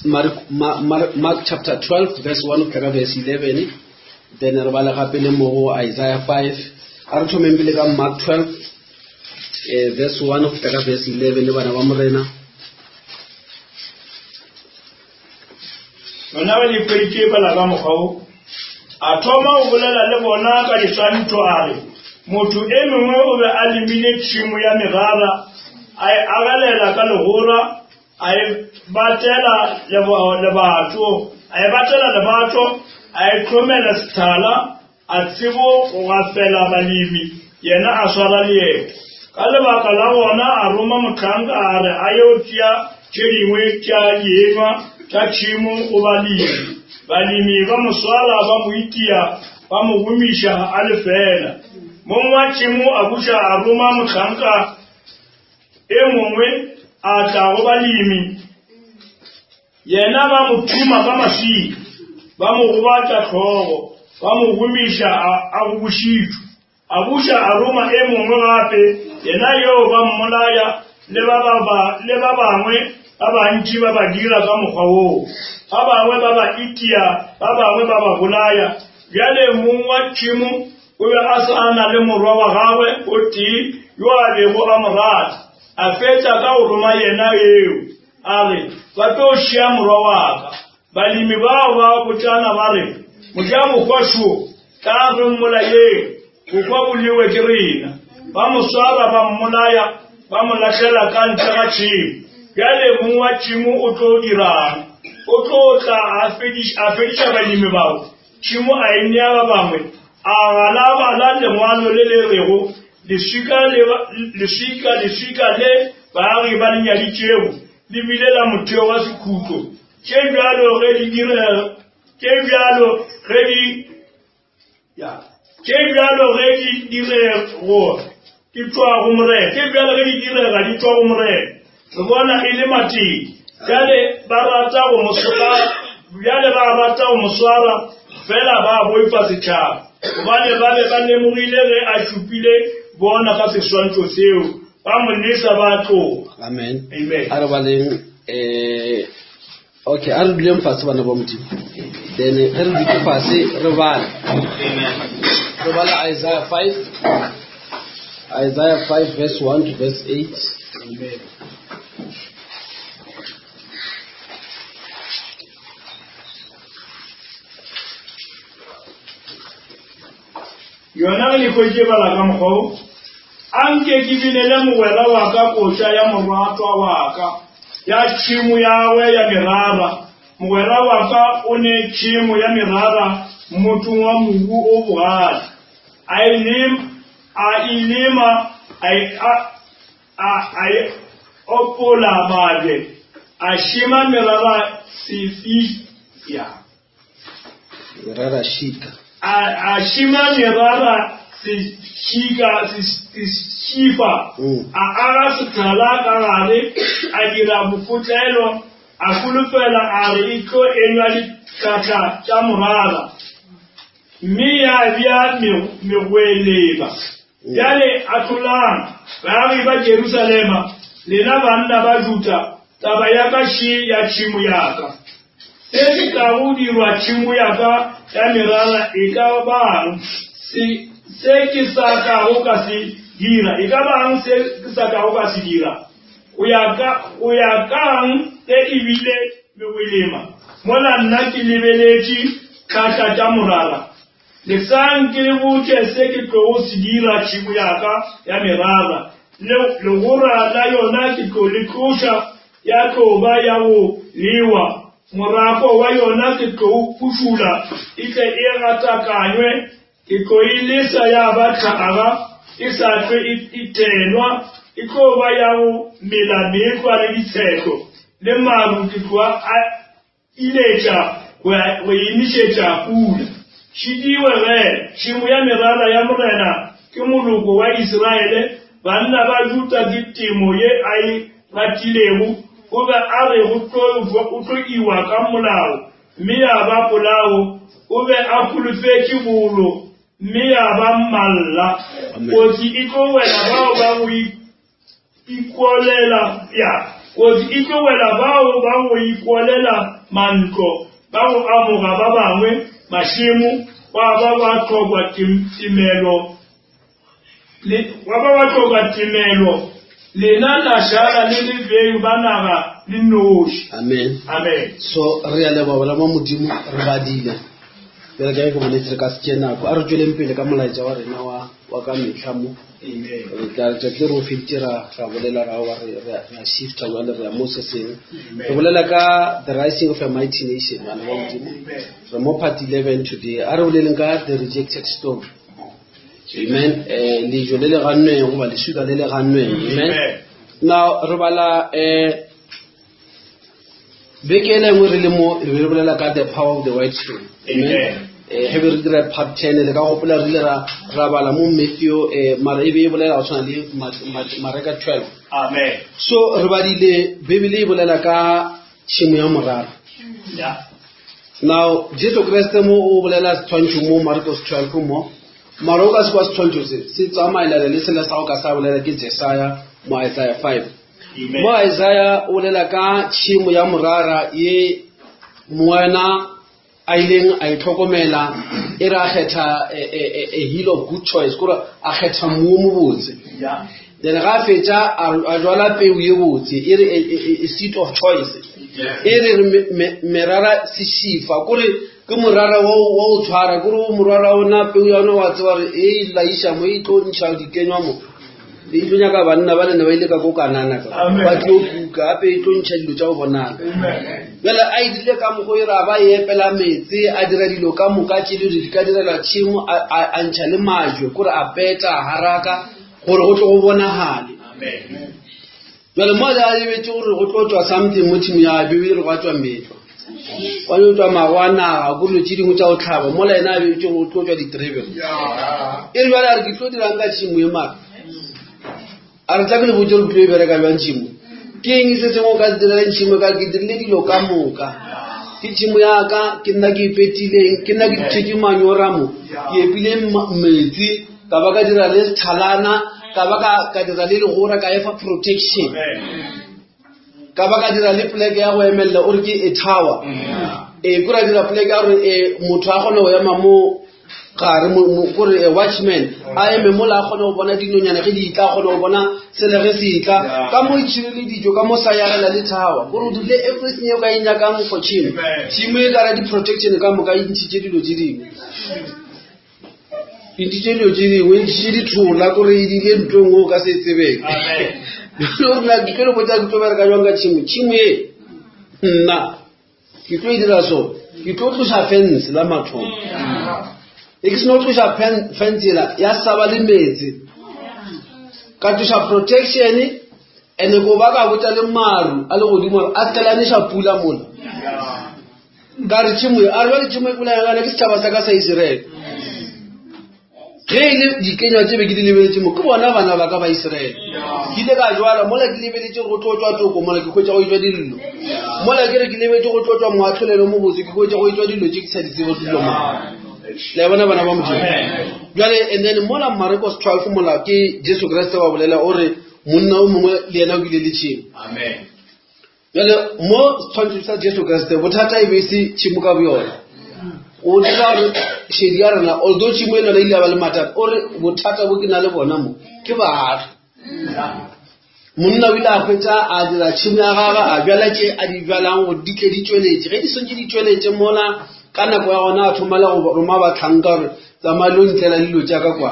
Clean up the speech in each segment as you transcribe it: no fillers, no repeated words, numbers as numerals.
Mark, Mark, Mark chapter 12 verse 1 go ka verse 11 then re bale gape le mo go Isaiah 5 a re thomeng pele ka Mark 12 eh, verse 1 go ka verse 11 le bana ba morena Lona ba le hweditše bala ka mokgwa wo. A thoma go bolela le bona ka diswantšho a re, Motho e mongwe o be a lemile tšhemo ya merara, a e agelela ka legora, a e batela lebato, a e batela lebato, a e hlomela sethala, A tsebo go gafela balemi, yena a swara leeto. Ka lebaka la gona a roma mohlanka a re a yo tšea tše dingwe tša dienywa tša tšhemo go balemi. Balemi ba mo swara ba mo itia ba mo gomiša a le fela. Mong wa tšhemo a buša a roma mohlanka e mongwe a tla go balemi. Yena ba mo thuma ka maswika, ba mo gobatša hlogo, ba mo gomiša a, a gobošitšwe. A buša a roma e mongwe gape, yena yoo ba mmolaya, le ba, ba, ba, le ba bangwe ba bantši ba ba dira ka mokgwa woo. Ba bangwe ba ba itia, ba bangwe ba ba bolaya. Bjale mong wa tšhemo o be a sa na le morwa wa gagwe o tee yo a bego a mo rata, a fetša ka go roma yena eo. A re, Ba tlo šia morwa wa ka. Balemi bao ba botšana ba re, Mojabohwa šo, tla re mmolayeng, bohwa bo lewe ke rena. Ba mo swara ba mmolaya, ba mo lahlela ka ntle ga tšhemo. Bjale mong wa tšhemo o tlo dirang? O tlo tla a fediša balemi bao, tšhemo a e nea ba bangwe. A galabala lengwalo le le rego, Leswika le, leswika, leswika le baagi ba le nyaditšego le bile la motheo wa sekhutlo. Tše bjalo ge di direga, tše bjalo ge di, ya, tše bjalo ge di dirego di tšwa go Morena, tše bjalo ge di direga di tšwa go Morena. Re bona e le matee. Bjale ba rata go mo bjale ba rata go mo swara, fela ba boifa setšhaba, gobane ba be ba lemogile ge a šupile bona ka seswantšho seo, ba mo lesa ba tloga. Amen. Amen. A re baleng eh okay, a re duleng fatshe bana ba Modimo. Then ge re dutse fatshe re bale. Re bala Isaiah 5 Isaiah 5 verse 1 to verse 8. Amen. Yona ge le hwetše bala ka mokgwa wo, a nke ke binele mogwera wa ka koša ya moratwa wa ka, ya tšhemo yagwe ya merara. Mogwera wa ka o ne tšhemo ya merara mmotong wa mobu o bogale. A e lema, a e lema, a e, a, a, a e opola mabje, a šema merara sefi ya. Merara šika. A, a šema merara sešika, sešifa, Mm. a aga sethala ka gare, a dira bofotlelo, a holofela a re e tlo enywa ditlhatla tša morara, mme ya bja megweleba. Bjale ahlolang, baagi ba Jerusalema, lena banna ba Juda, taba ya ka še ya tšhemo ya ka. Se se tlago dirwa tšhemo ya ka ya merara e ka bang se, se ke sa kago ka se dira, e ka bang se ke sa kago ka se dira? Go ya ka, go ya kang ge e bile megwelema, mola nna ke lebeletše tlhatla tša morara? Lesang ke le botše se ke tlogo se dira tšhemo ya ka ya merara, le legora la yona ke tlo le tloša, ya tlo ba ya go lewa, morako wa yona ke tlo o phušola, e tle e gatakanywe, ke tlo e lesa ya ba tlhaga, e sa hlwe e, e tenwa, e tlo ba ya go mela meetlwa le ditshehlo, le maru ke tlo a Iletša go go emišetša pula. Šidiwe ge, tšhemo ya merara ya Morena ke moloko wa Israele, banna ba Juda ke temo ye a e ratilego, o be a re go tlo, go tlo iwa ka molao, mme ya ba polao, o be a holofetše bolo, mme ya ba mmalla. Kotsi e tlo wela bao ba go Ikolela ya. Kotsi e tlo wela bao ba go ikolela mantlo, ba go amoga ba bangwe mašemo, gwa ba gwa hlokwa timelo, le, gwa ba gwa hlokwa timelo, lena la šala le le beng ba naga le nnoši. Amen. Amen. So re a leboga bana ba Modimo, re badile. Bjale ka ge ke boletse re ka se tšee nako, a re tšweleng pele ka molaetša wa rena wa, wa ka mehla mo. Re tla letšatši le re o feditše ra, ra bolela ra wa re, re, re a shifta jwale re ya mo se sengwe. Re bolela ka the rising of a mighty nation, bana ba Modimo. Re mo part 11 today. A re boleleng ka the rejected stone. Amen. Eh, lejo le le gannweng goba leswika le le gannweng. Amen. Now re bala eh beke e lengwe re le mo re be re bolela ka the power of the white stone. Amen. Eh, ge be re dira part 10 le ka gopola re ile ra ra bala mo Matthew eh mara e be e bolela go tshwana le Mareka 12. Amen. So re badile Bibele e bolela ka tšhemo ya morara. Yeah. Now Jesu Kriste mo o bolela setshwantšho mo Marcos 12 mo mara o ka se kwa setshwantšho se se tsamaelana le sela sa go ka sa bolela ke Jesaya mo Isaiah 5. Amen. Mo Isaiah o bolela ka tšhemo ya morara ye moena a ileng a itlhokomela e re a kgetha a, a, a, a hill of good choice kore a kgetha mmu o mobotse. Yeah. Then ga a fetša a jwala peu ye botse e re a seed of choice. E re re merara sešifa kore ke morara wa o tshwara kore o morara ona peu ya ona wa tseba gore e laiša mo e tlo ntšha dikenywa mo e tlo nyaka banna ba lena ba ile ka ko kanana ka ba tlo kuka gape e tlo ntšha dilo tša go bonala. Bjale a e dirile ka mokgwa e re a ba e epela meetse a dira dilo ka moka tše dilo di ka direlwa tšhemo a ntšha le majwe kore a peta a haraka gore go tlo go bonagale. Bjale mo a lebetše gore go tlo tšwa something mo tšhimo ya Bibele re gwa tšwa metlwa gwa yo tšwa mago a naga ko dilo tše dingwe tša go tlhaba mola ena a bebetše gore go tlo tšwa diterebe. E re bjale a re ke tlo dirang ka tšhimo e mara a re tla ke le botse gore ke tlo e bereka bjang tšhimo. Ke eng se sengwe o ka se direlang tšhimo ka ke dirile dilo ka moka. Ke tšhimo ya ka ke nna ke e petileng ke nna ke tšhetše manyora mo ke epile metsi ka ba ka dira le sethalana ka ba ka dira le legora ka efa protection ka ba ka dira le poleke ya go emelela o re ke e tower ee kore a dira poleke ya gore motho a kgone go ema mo gare kore watchman a eme mola a kgone go bona dinonyana ge di tla a kgone go bona sele ge se tla ka mo itšhireleditšwe ka mo sa yagela le tower kore o dirile everything e o ka e nyakang for tšhimo tšhimo e kara di-protection ka moka e ntšhitše dilo tše dingwe e ntšhitše dilo tše dingwe e ntšhitše dithola kore e dirile ntho e nngwe o ka se e tsebeng. Rena ke tlo le botsa ke tlo bereka jwang ka tšhimo tšhimo e nna ke tlo e dira so ke tlo tloša fence la mathomo e ke seno tloša fence ela ya saba le metsi ka tloša protection and ko ba ka botsa le maru a le godimo a se ka la neša pula mola ka re tšhimo e a re bjale tšhimo e pula ya ke setšhaba sa ka sa Iseraele ge e le dikenywa tše be ke di lebeletše mo ke bona bana ba ka ba Iseraele ke ile ka jwala mola ke lebeletše go tlo tšwa toko mola ke hwetša go etšwa dillo mola ke re ke lebetše go tlo tšwa moahlolelo mo botse ke hwetša go etšwa dillo tše ke sa di tsebo dilo mo le bona bana ba Modimo bjale and then mola Marcos 12 mola ke Jesu Kriste wa bolela o re monna o mongwe le yena o bile le tšhemo Amen. Bjale mo setshwantšhong sa Jesu Kriste bothata e be e se tšhemo ka boyona. O dira gore šedi ya rena although tšhemo e lona ile ya ba le mathata o re bothata bo ke na le bona mo ke baagi. Monna o ile a hwetša a dira tšhemo ya gagwe a bjala tše a di bjalang gore di tle di tšweletše. Ge di swantše di tšweletše mola ka nako ya gona a thoma le go roma bahlanka gore tsamaya lo ntlela dilo tša ka kwa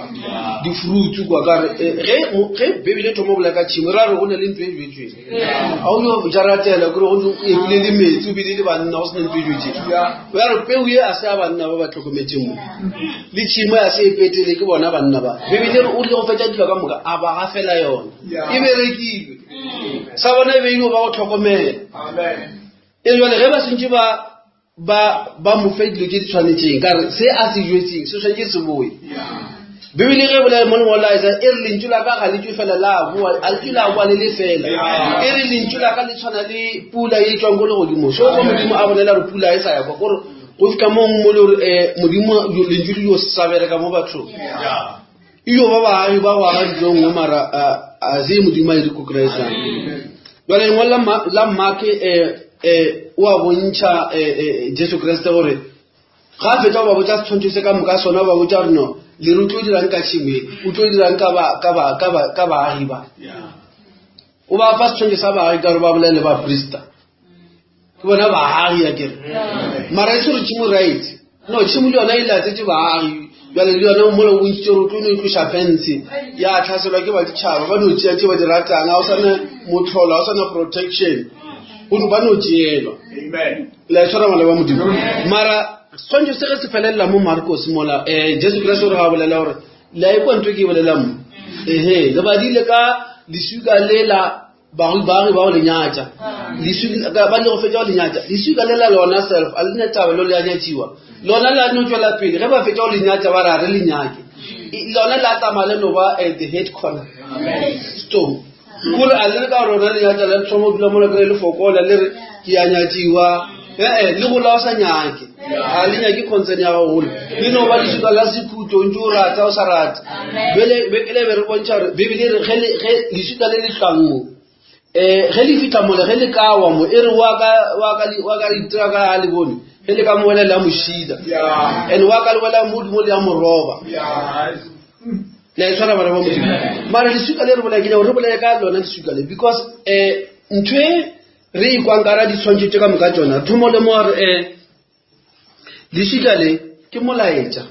di-fruits kwa ka re eh, ge ge bebele e thoma bolela ka tšhimo ra re go ne le ntho e jetsweng ga o yo jaratela kore go epile le metsi o bile le banna go sena ntho e jetsweng ya re peu ye a se ya banna ba ba tlhokometseng mo le tšhimo ya se e petele ke bona banna ba bebele re o rile go fetša dilo ka moka a ba gafela yona e berekilwe sa bona e be ile ba go tlhokomela e jale ge ba sentse ba ba ba mo fe dilo tše di tshwanetšeng ka re se a se jetseng se tshwanetse se boe bibele ge bolela mo lengwalo la Isaiah e re lentšu la ka ga le tšwe fela la boa a le tšwe la boa le le fela e re lentšu la ka le tshwana le pula e tšwang ko legodimo so ko modimo a bolela gore pula e sa ya kwa kore go fihla mong mo le gore um modimo lentšu le yo sa bereka mo bathong e yo ba baagi ba go aga ntlo nngwe mara a se modimo a e recognisang. Jale lengwalo la Mark o a bontšha Jesu Kriste gore ga a fetša go ba botša setshwantšho se ka moka sona, ba botša gore no le re o tlo dirang ka tšhimo e, o tlo dirang ka baagi ba. O ba fa setshwantšho sa baagi ka gore ba bolele le baprista. Ke bona baagi a kere. Mara e se gore tšhimo right. No, tšhimo le yona e latetše baagi. Bjale le yona mola o bontšhitše gore o tlo no e tloša fence ya tlhaselwa ke baditšhaba ba no tšea tše ba di ratang, ga o sa na motlholo, ga o sa na protection, go ba no tšeelwa. La e tshwara ngwana ba Modimo. Mara setshwantšho se ge se felelela mo Marcos mola um Jesu Kriste o re ga bolela gore la e kwa ntho e ke e bolelang mo. Ehe, le badile ka leswika lela baagi ba go le nyatša ba le go fetša go le nyatša leswika le la lona self a le ne taba lo le a nyatšiwa lona le no tšwela pele ge ba fetša go le nyatša ba re a re le nyake lona le a tsamaya le no ba the head corner stone kore a le re ka rona le nyatša le thoma dula mola kry le fokola le re ke a nyatšiwa ee le gola o sa nyake a le nyake concern ya gago gole le no ba leswika la sekhutlo ntse o rata o sa rate bele be re bontšha gore bibele re ge leswika le le hlwang mo um ge le fitlha mole ge le ka wa mo e re wa ka itira ka ga le bone ge le ka mo wela le ya mošida and wa ka le wela mo godimo le ya moroba le a e tshwara bana ba modimo mara leswika le re bolaya ke nyako re bolaya ka lona leswika le because um ntho e re ikwang ka ra ditshwantšho tše ka moka tšona re thomo lemoga gore um leswika le ke molaetša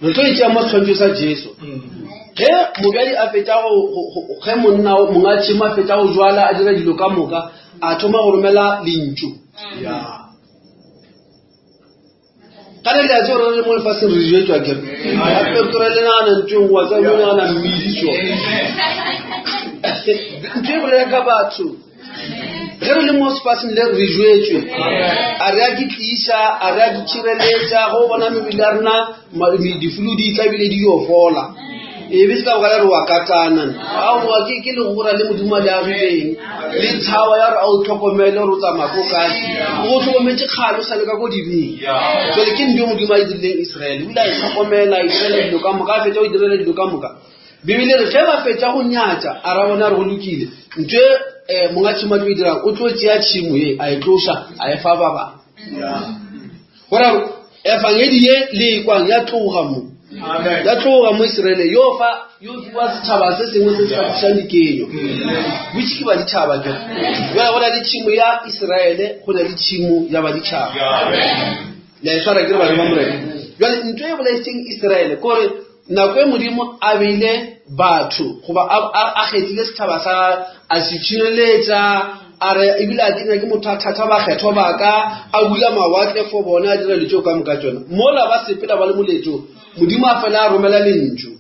re tlo e tšea mo setshwantšho sa Jesu ge mobjadi a fetša ge monna monga tšhemo a fetša go jwala a dira dilo ka moka a thoma go romela lentšu ka le leatse gore re le mo lefaseng re jetswa kere gape kry le nagana ntho e nngwe tsa mo nagana mmidi so ntho e bolela ka batho ge re le mo sefaseng le re jetswe a re a ke tliša a re a ke tšhireletša go bona mebele ya rena difulu di tla ebile di yo fola e be se ka baka la re wa katana aowa ke ke legora le modimo a le agileng le tshawa ya gore a o tlhokomele gore o tsamaya ko kae o tlhokometse kgale o sa le ka ko dibeng jale ke ntho e modimo a e dirileng Israele o ile a e tlhokomela a e direla dilo ka moka a fetša o e direla dilo ka moka bibele re ge ba fetša go nyatša a ra bona re go lokile ntho e um monga tšhimo a tlo e dirang o tlo tšea tšhimo ye a e tloša a e fa ba bangwe Go ra gore efangedi ye le e kwang ya tloga mo. Ya tloga mo Israele yo fa yo fiwa setšhaba se sengwe se se ka tlišang dikenyo. Which ke baditšhaba ke. Jwale go na le tšhimo ya Israele, go na le tšhimo ya baditšhaba. Le a e swara ke re bana ba Morena. Jwale ntho e bolaisitseng Israele ke gore nako e Modimo a beile batho goba a kgethile setšhaba sa a se tšhireletša a re ebile a ke nyake motho a thatha bakgethwa ba ka a bula mawatle for bona a dira ditšeo ka moka tšona mola ba sepela ba le moletšong Modimo a fela a romela lentšu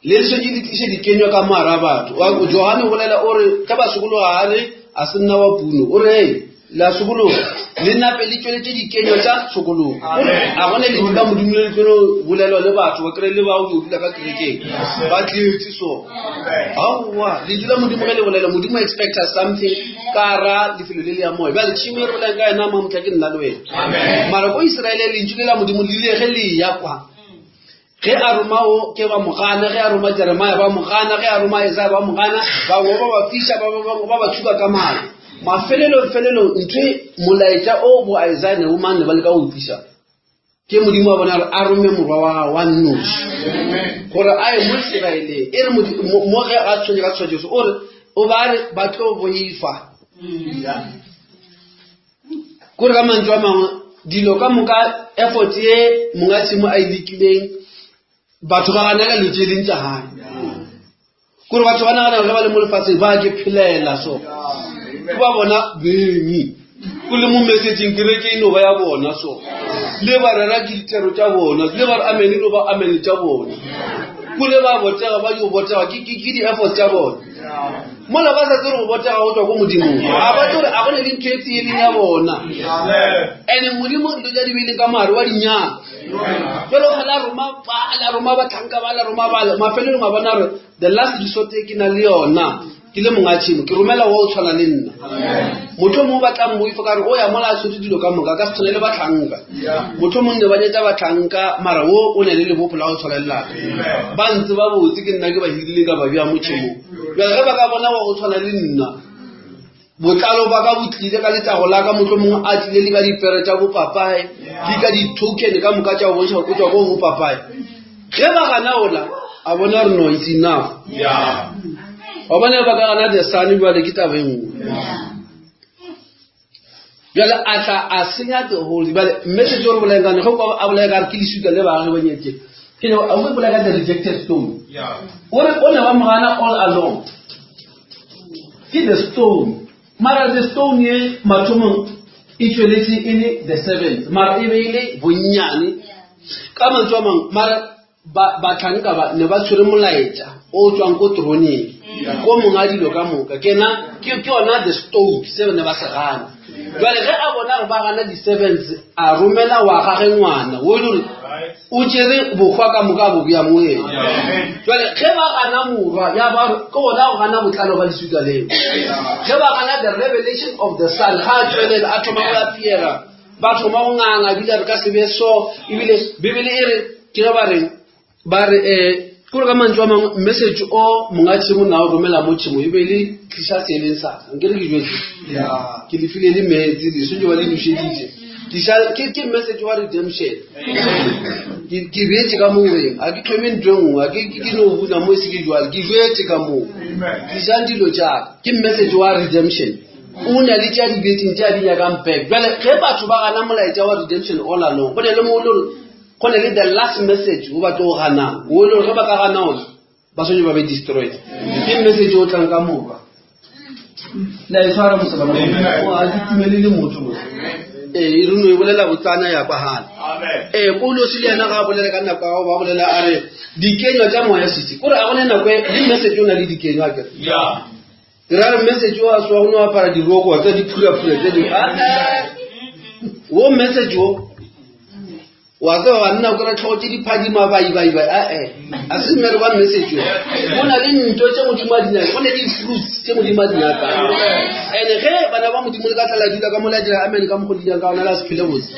le le šetše le tliše dikenywa ka moara batho Johane o bolela o re ge ba sokologa a re a se nna wa puno o re hey la sokologa le nape le tšweletše dikenywa tša tshokologo a gone lentšu la Modimo le le tlo bolelwa le batho ba kry le bao yo dula ka kerekeng ba tletše so aowa lentšu la Modimo ge le bolela Modimo expecta something ka ra lefelo le le ya moya bjale tšhimo e re bolelang ka yena mamotla ke nna le wena mara ko Iseraele lentšu le la Modimo le ile ge le ya kwa Ge a roma o ke ba mo gana, ge a roma Jeremia ba mo gana, ge a roma Isaya ba mo gana, bangwe ba ba fiša, ba bangwe ba ba tshuba ka mala. Mafelelong felelong ntho e molaetša o bo Isaya ne bo mang ne ba leka go tliša ke Modimo wa bona gore a rome morwa wa gagwe wa nnoši gore a ye mo Iseraeleng. E re mo ge a tshwenye ka tshwa Jesu o re o ba re ba tlo boifa. Kore ka mantšu a mangwe dilo ka moka effort ye monga tšhemo a e lekileng batho ba ganela dilo tše leng tša gae kore batho ba nagana ge ba le mo lefatsheng ba ke phelela so ke ba bona bengi ko le mo messageng kereke e no ba ya bona so le ba rera ke dithero tša bona le ba re amen e no ba amen tša bona kole ba botega ba yo botega ke di-effort tša bona mola ba sa tsere go botega go tswa ko modimong a ba tsere a go ne le ntho e tee e leng ya bona and modimo dilo tša di beileng ka mogare wa dinyaka jalo ga la roma ba la roma batlhanka ba la roma bale mafelelong a bona gore the last resort e ke na le yona Ke le monga tšhemo, ke romela wa o tshwana le nna. Motho mongwe ba tla mmoifa ka re o ya mola a tshwere dilo ka moka, a ka se tshwane le batlhanka. Motho mongwe ne ba nyetša batlhanka, mara wo o ne le lebopo la go tshwana le laka. Ba ntse ba botse ke nna ke ba hirileng ka ba bea mo tšhemong. Bjale ge ba ka bona wa go tshwana le nna, botlalo ba ka bo tlile ka letago la ka, mohlomongwe a tlile le ka dipere tša bopapae, le ka di-token ka moka tša go bontšha gore o tšwa ko bopapae. Ge ba gana ola, a bona gore no, it's enough. Wa bona ba ka gana the son bjale ke taba e nngwe. Bjale a tla a senya the whole, bjale message o re bolayang ka yona, ge o kwa a bolaya ka re ke leswika le baagi ba nyetše, ke ne o bolaya ka the rejected stone. O re o ne ba mo gana all along. Ke the stone. Mara the stone ye mathomong e tšweletše e le the servant, mara e be e le bonnyane. Ka mantswe a mangwe, mara batlhanka ba ne ba tshwere molaetša o tswang ko troneng, ko monga dilo ka moka. Ke na, ke, ke yona the stone se ne ba se gana. Jwale ge a bona gore ba gana di-servants, a romela wa gage ngwana, o e le gore o tšere bohwa ka moka a bo bea mo yena. Jwale ge ba gana morwa, ya ba ke gona go gana botlalo ba leswika leo. Ge ba gana the revelation of the son, ga a tšwelela, a thoma go appeara, ba thoma go nganga, ebile re ka se be so, ebile Bibele e re, ke ge ba reng, ba re, kore ka mantšu a mangwe, message o monga tšhemo na o romela mo tšhemo, e be e le tliša se e leng sa ka. Nkere ke jwetse? Ke le file le metsi, le swanetše ba le nošeditše. Tliša, ke, ke message wa redemption. Ke, ke beetše ka moo reng, a ke thome ntho e nngwe, a ke, ke, ke no buna mo e se ke jwale, ke jwetse ka moo. Tlišang dilo tša ka. Ke message wa redemption. O na le tša di beetseng, tša di nyakang back. Bjale, ge batho ba gana molaetša wa redemption all along, go na le mo o le gore go na le the last message o ba tlo ganang, o le gore ge ba ka gana ona, ba swanetše ba be destroyed. Ke message o tlang ka moka. La e tshwara mose bana ba Modimo. A ke timele le motho mose. Ee, e re no e bolela botsana ya kwagala. Ee, Paulosi le yena ga a bolela ka nako ya go ba bolela a re dikenywa tša moya sese. Kore a gone nako e le message o na le dikenywa akere. Ke ra re message o a swa go no apara diroko tsa di phura-phura tse di. Wo message o wa tseba banna o kry-a tlhogo tse di phadima bai bai bai ae a se mmere wa message o go na le nto tse modimo a di nyaka go na le di-fruits tse modimo a di nyakang and ge bana ba modimo le ka tla la dula ka mo la dira amen ka mokgo di ka ona la se phele botse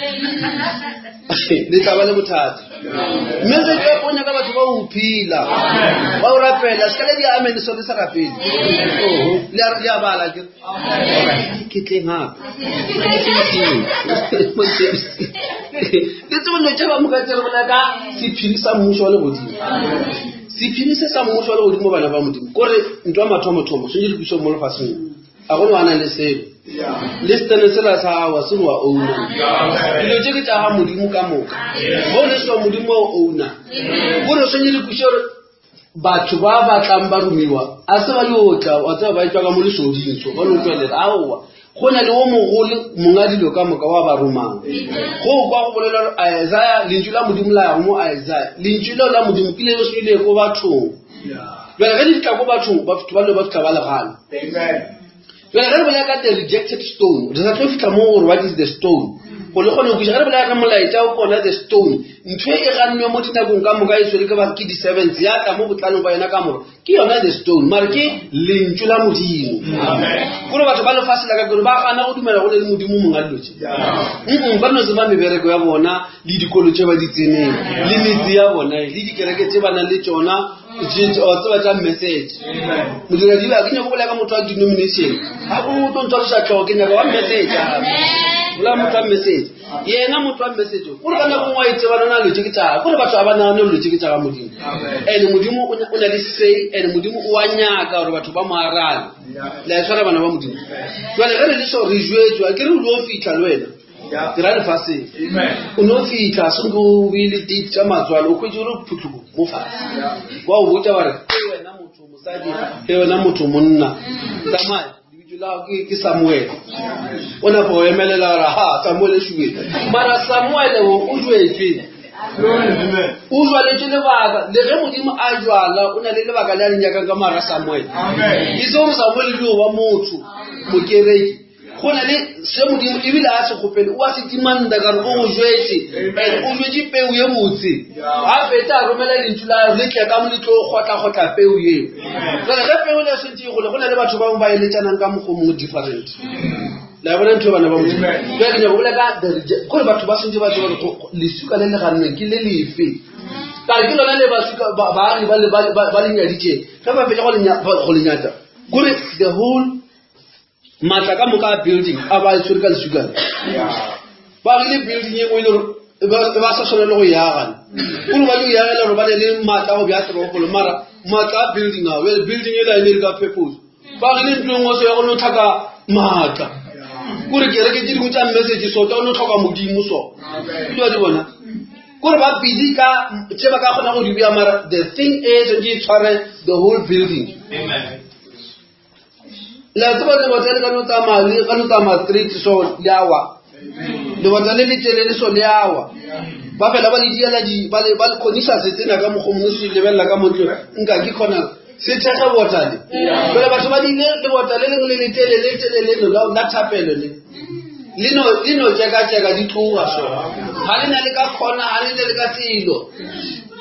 le tla ba le bothata message ya o nyaka batho ba o phela ba o rapela se ka le di amen so le sa rapele oho le a bala ke ke tleng gape le tsebo dilo tše ba moka tse re bolela ka sephiri sa mmušo wa legodimo sephiri se sa mmušo wa legodimo bana ba modimo kore ntho ya mathomothomo sentse re puso mo lefatsheng a go no le selo le setene sela sa gago se wa owna dilo tše ke tša ga modimo ka moka mo le swa modimo wa owna gore sentse re puso gore batho ba ba tlang ba romiwa a se ba yo tla wa tseba ba etšwa ka mo lesoding so ba no tswelela aowa go na le wo mogolo monga dilo ka moka wa ba romang go kwa go bolela gore Isaiah lentšu la modimo la ya go mo Isaiah lentšu leo la modimo ke le le swile ko bathong jale ge le fihla ko bathong batho ba le ba fihla ba le gana jale ge re bolela ka the rejected stone re sa tlo fihla mo gore what is the stone go le kgone go kweša ge re bolela ka molaetša o kona the stone ntho e gannwe mo dinakong ka moka e tshwere ke ba ke di-servants ya tla mo botlalong ba yona ka moka ke yona the stone mare ke lentšu la modimo gore batho ba lefase la ka kore ba gana go dumela go ne le modimo monga dilo tše ba no tseba mebereko ya bona le dikolo tše ba di tseneng le metse ya bona le dikereke tše ba nang le tšona wa tseba tša message modiradibe a ke nyako bolela ka motho wa denomination ga o tlo ntshwariša tlhogo ke nyaka wa message bolela motho wa message yena motho wa message kore ka nako nngwe a itseba nona lo tše ke tša kore batho ga ba nagane lo tše ke tša ga modimo and modimo o na le say and modimo o a nyaka gore batho ba mo arabe le a tshwara bana ba modimo jale ge re le so re jwetswa ke re o lo fitlha le wena ke ra lefaseng o no fitlha se nke o beile date tša matswalo o hwetše gore phutlhuko mo fatshe wa o botša wa re ke wena motho mosadi ke wena motho monna tsamaya lebitso la gago ke samuele o napa o emelela gore ha samuele šue mara samuele o o jwetswe o jwaletše lebaka le ge modimo a jwala o na le lebaka le a le nyakang ka mara samuele e se gore samuele dio ba motho mokereki. Go na le se Modimo ebile a se kgopele, o a se demanda ka re o go jwetse, and o jwetse peu ye botse. A fetsa a romela lentšu la le tle ka mo le tlo kgotla-kgotla peu yeo. Jale ge peu le sentse e gole, go na le batho ba bangwe ba eletšanang ka mokgwa o mongwe different. La bona ntho e bana ba Modimo. Jale ke nyaka go bolela ka the reject, gore batho ba sentse ba tseba gore leswika le le gannweng ke le lefe. Ka re ke lona le baswika baagi ba ba le nyaditšeng. Ge ba fetša go le nyatša, kore the whole maatla ka moka a building a ba tshwere ka leswikana ba agile building e nngwe e le gore ba sa tshwana le go e agana kore ba yo e agela gore ba ne le maatla a go bja toropolo mara maatla a building ao bjale building e la e ne le ka purpose ba agile ntlo e nngwe so ya go no tlhaka maatla kore kereke tse dingwe tša message so tsa go no tlhoka modimo so ke di bona kore ba busy ka tše ba ka kgona go di bea mara the thing e tshwanetse e tshware the whole building. Amen. Le a tseba lebota le ka no tsamaya le ka no tsamaya straight so le a wa. Lebota le le telele so le a wa. Ba fela ba le diela di ba le ba le kgonisa se tsena ka mokgwa mongwe se lebelela ka motlo nka ke khona se thekge bota le. Fela batho ba dile lebota le lengwe le le telele telele le la la thapelo le. Le no le no tšeka tšeka di tloga so. Ga le na le ka khona ga le na le ka selo.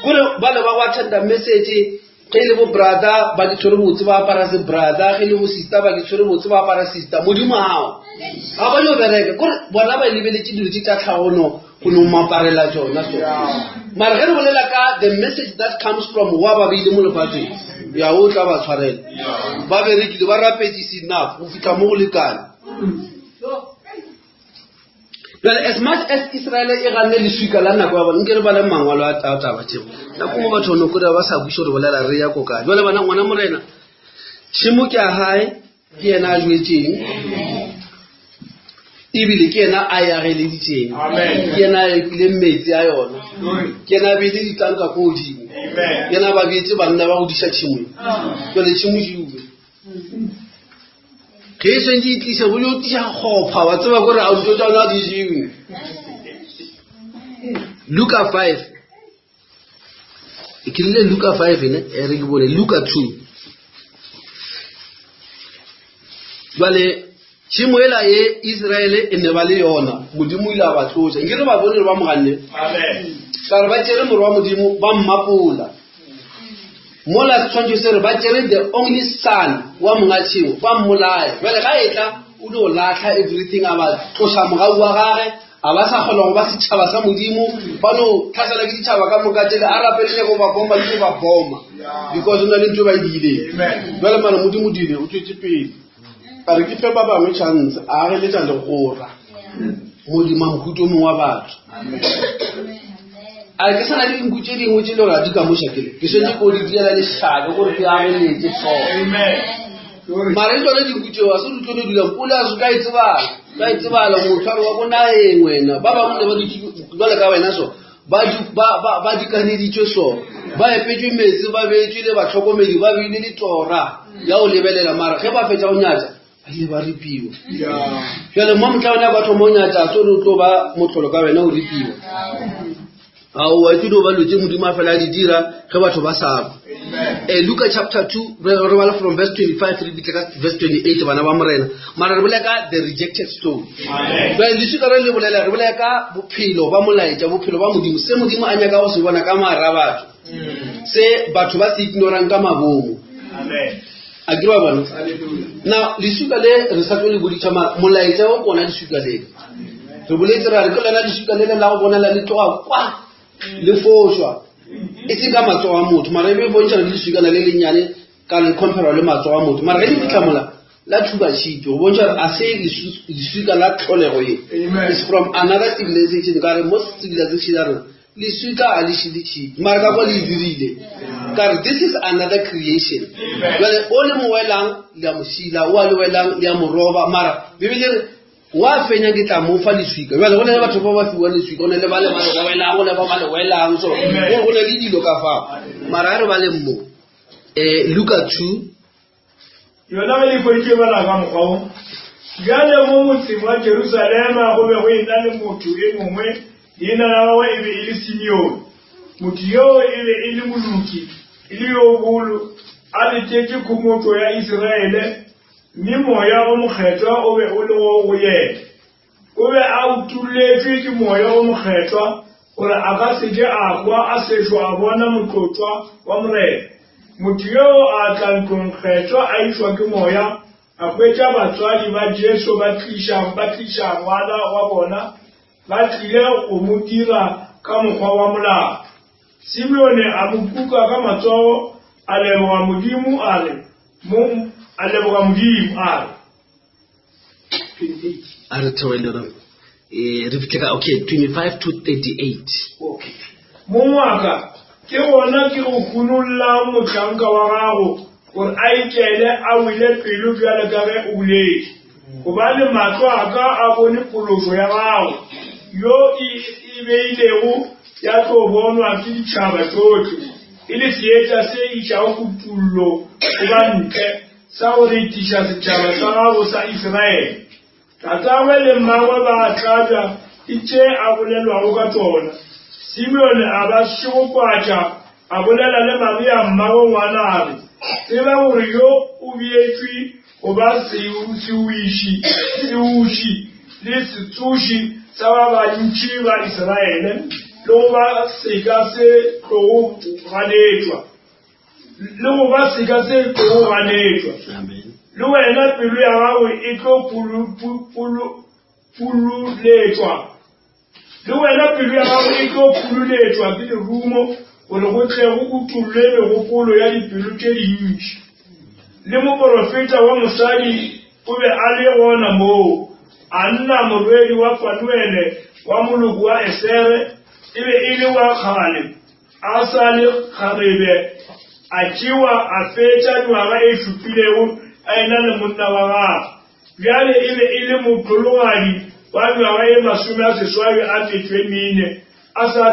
Kore ba le ba go attenda message Ge e le bo brother ba di tshwere botse ba apara se brother, ge e le bo sister ba di tshwere botse ba apara sister. Modimo ao ga ba yo bereka kore bona ba lebeletše dilo tše tša tlhago no go no maparela tšona so. Mara ge re bolela ka the message that comes from wa ba beile mo lefatšeng ya o tla ba tshwarela. Ba berekile ba rapetše enough go fihla mo go lekane. Bjale, as much as Israele e ganne leswika la nako ya bona, nke re bale mangwalo a taba tšeo. Nako nngwe batho no kore ba sa kweše gore bolela re ya ko kae. Bjale bana ngwana morena, tšhemo ke ya gae, ke yena a jwetšeng. Ebile ke yena a e ageleditšeng. Ke yena a epileng metsi a yona. Ke yena a beile ditlanka ko godimo. Ke yena a ba beetse banna ba go diša tšhemo. Jwale tšhemo jiwe. Ge e swantše e tliša go yo tliša kgopha wa tseba kore a ntho tša ona di jewe. Luka 5 ke rile Luka 5 ne e re ke bone Luka 2 jwale tšhemo ela ye Israele e ne ba le yona Modimo o ile a ba tloša nke re ba bone re ba moganne ka re ba tšere morwa wa Modimo ba mmapola mola setshwantšho se re ba tšere the only son wa monga tšhemo ba mmolaya jale ga e tla o no latlha everything a ba tloša mogau wa gage a ba sa kgona go ba setšhaba sa modimo ba no tlhasela ke ditšhaba ka moka tšele a rapelele go ba boma le go ba boma because o na le ntho e ba e diileng jale mara modimo dile o tswetse pele a re ke fe ba bangwe chance a ageletša legora modimo a mohuto mongwe wa batho a ke sana le dinku tše dingwe tše le gore a di ka mo šakele ke swetse ko di diela lešabe gore ke ageletse so mara le tsone dinku tseo a se di tlo no dulang pula a se ka e tsebala ka e tsebala motho a re wa ko nageng wena ba bangwe ne ba dutse jwale ka wena so ba dikaneditšwe so ba epetšwe metsi ba beetšwe le batlhokomedi ba beile le tora ya go lebelela mara ge ba fetša go nyatša ba ile ba ripiwa jale mo motla wena ba thoma o nyatša so o tlo ba motlholo ka wena o ripiwa aowa ke dio ba lotse modimo a fela a di dira ge batho ba sa kwa eh, luka chapter 2 re bala from verse 25 re fitlhe ka verse 28 bana ba morena mara re bolela ka the rejected stone jale leswika re le bolela re bolela ka bophelo ba molaetša bophelo ba modimo se modimo a nyaka go se bona ka mara batho mm. se batho ba se ignorang ka mabomo a ke ba bona na leswika le re sa tlo le boditšha mara molaetša wa kona leswika le re boletse ra re ke lona leswika le le la go bonela le tloga kwa le fošwa e se ka matsogo a motho mara e be bontšha le leswikana le lennyane ka le compara le matsogo a motho mara ge le fitlha mola la thuba tšhipi go bontšha gore a se leswika la tlholego ye is from another civilization ka re mo civilization ya rona leswika a le šile tšhipi mara ka kwa le e dirile ka re this is another creation jale o le mo welang le a mo šila o a le welang le a mo roba mara bibele re wa fenya ke tla mo fa leswika jale go na le batho ba ba fiwang leswika go na le ba le ba le welang go na ba ba le welang so go na le dilo ka fao mara a re ba le mo um luka 2 Yona ge le hweditše bala ka mokgwa wo. Bjale mo motseng wa Jerusalema go be go e-na le motho e mongwe, leina la gagwe e be e le Simeone. Motho yoo e be e le moloki, e le yo bolo, a letetše khomotšo ya Isiraele. Mme Moya o Mokgethwa o be o le go yena. O be a utolletšwe ke Moya o Mokgethwa gore a ka se ke a hwa a sešo a bona Motlotlwa wa Morena. Motho yoo a tla ntlongkgethwa a išwa ke Moya, a hwetša batswadi ba Jesu ba tliša ba tliša ngwana wa bona, ba tlile go mo dira ka mokgwa wa molao. Simeone a mo kuka ka matsogo, a leboga Modimo a re, mo, a leboga Modimo a re. A re theoele re eh, re fitlhe ka okay 25 to 38. Okay. Mong wa ka, ke gona ke go hunolla mohlanka wa gago gore a ikele a wele pelo bjalo ka ge o boletše. Gobane mahlo a ka a bone phološo ya gago, yo e e beilego ya tlo bonwa ke ditšhaba tšohle, e le seetša se išago kutollo go ba ntle, sa go retiša setšhaba sa gago sa Isiraele. Tatagwe le mmagwe ba tlabja ke tše a bolelwago ka tšona. Simeone a ba šegofatša, a bolela le Maria mmagwe ngwana a re, Tseba gore yo o beetšwe go ba sewiši, seuši le setsoši sa ba bantši ba Isiraele, le go ba seka se tlogo ganetšwa. Le go ba seka se tlogo ganetšwa. Le wena pelo ya gago e tlo pululetšwa. Le wena pelo ya gago e tlo pululetšwa ke lerumo, gore go tle go utollwe megopolo ya dipelo tše dintši. Le moporofeta wa mosadi o be a le gona moo, Anna morwedi wa Fanuele wa moloko wa Esere, e be e le wa kgale, a sa le kgarebe, a tšewa a fetša nywaga e šupilego a ena le monna wa gagwe. Bjale e be e le mohlologadi wa nywaga e 80 a metšo e mene, a sa,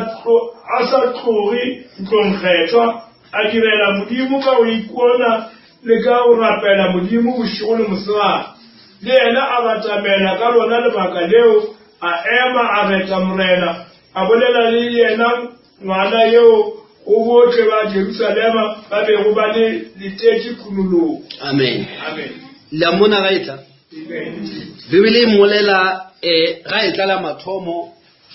a sa tloge ntlongkgethwa, a direla Modimo ka go ikona le ka go rapela Modimo bošego le mosegare. Le yena a batamela ka lona lebaka leo, a ema a reta Morena, a bolela le yena ngwana yeo go bohle ba Jerusalema ba bego ba le letetše khunologo. Amen. Amen. La mona ga etla. Bibele e mmolela eh ga etla la mathomo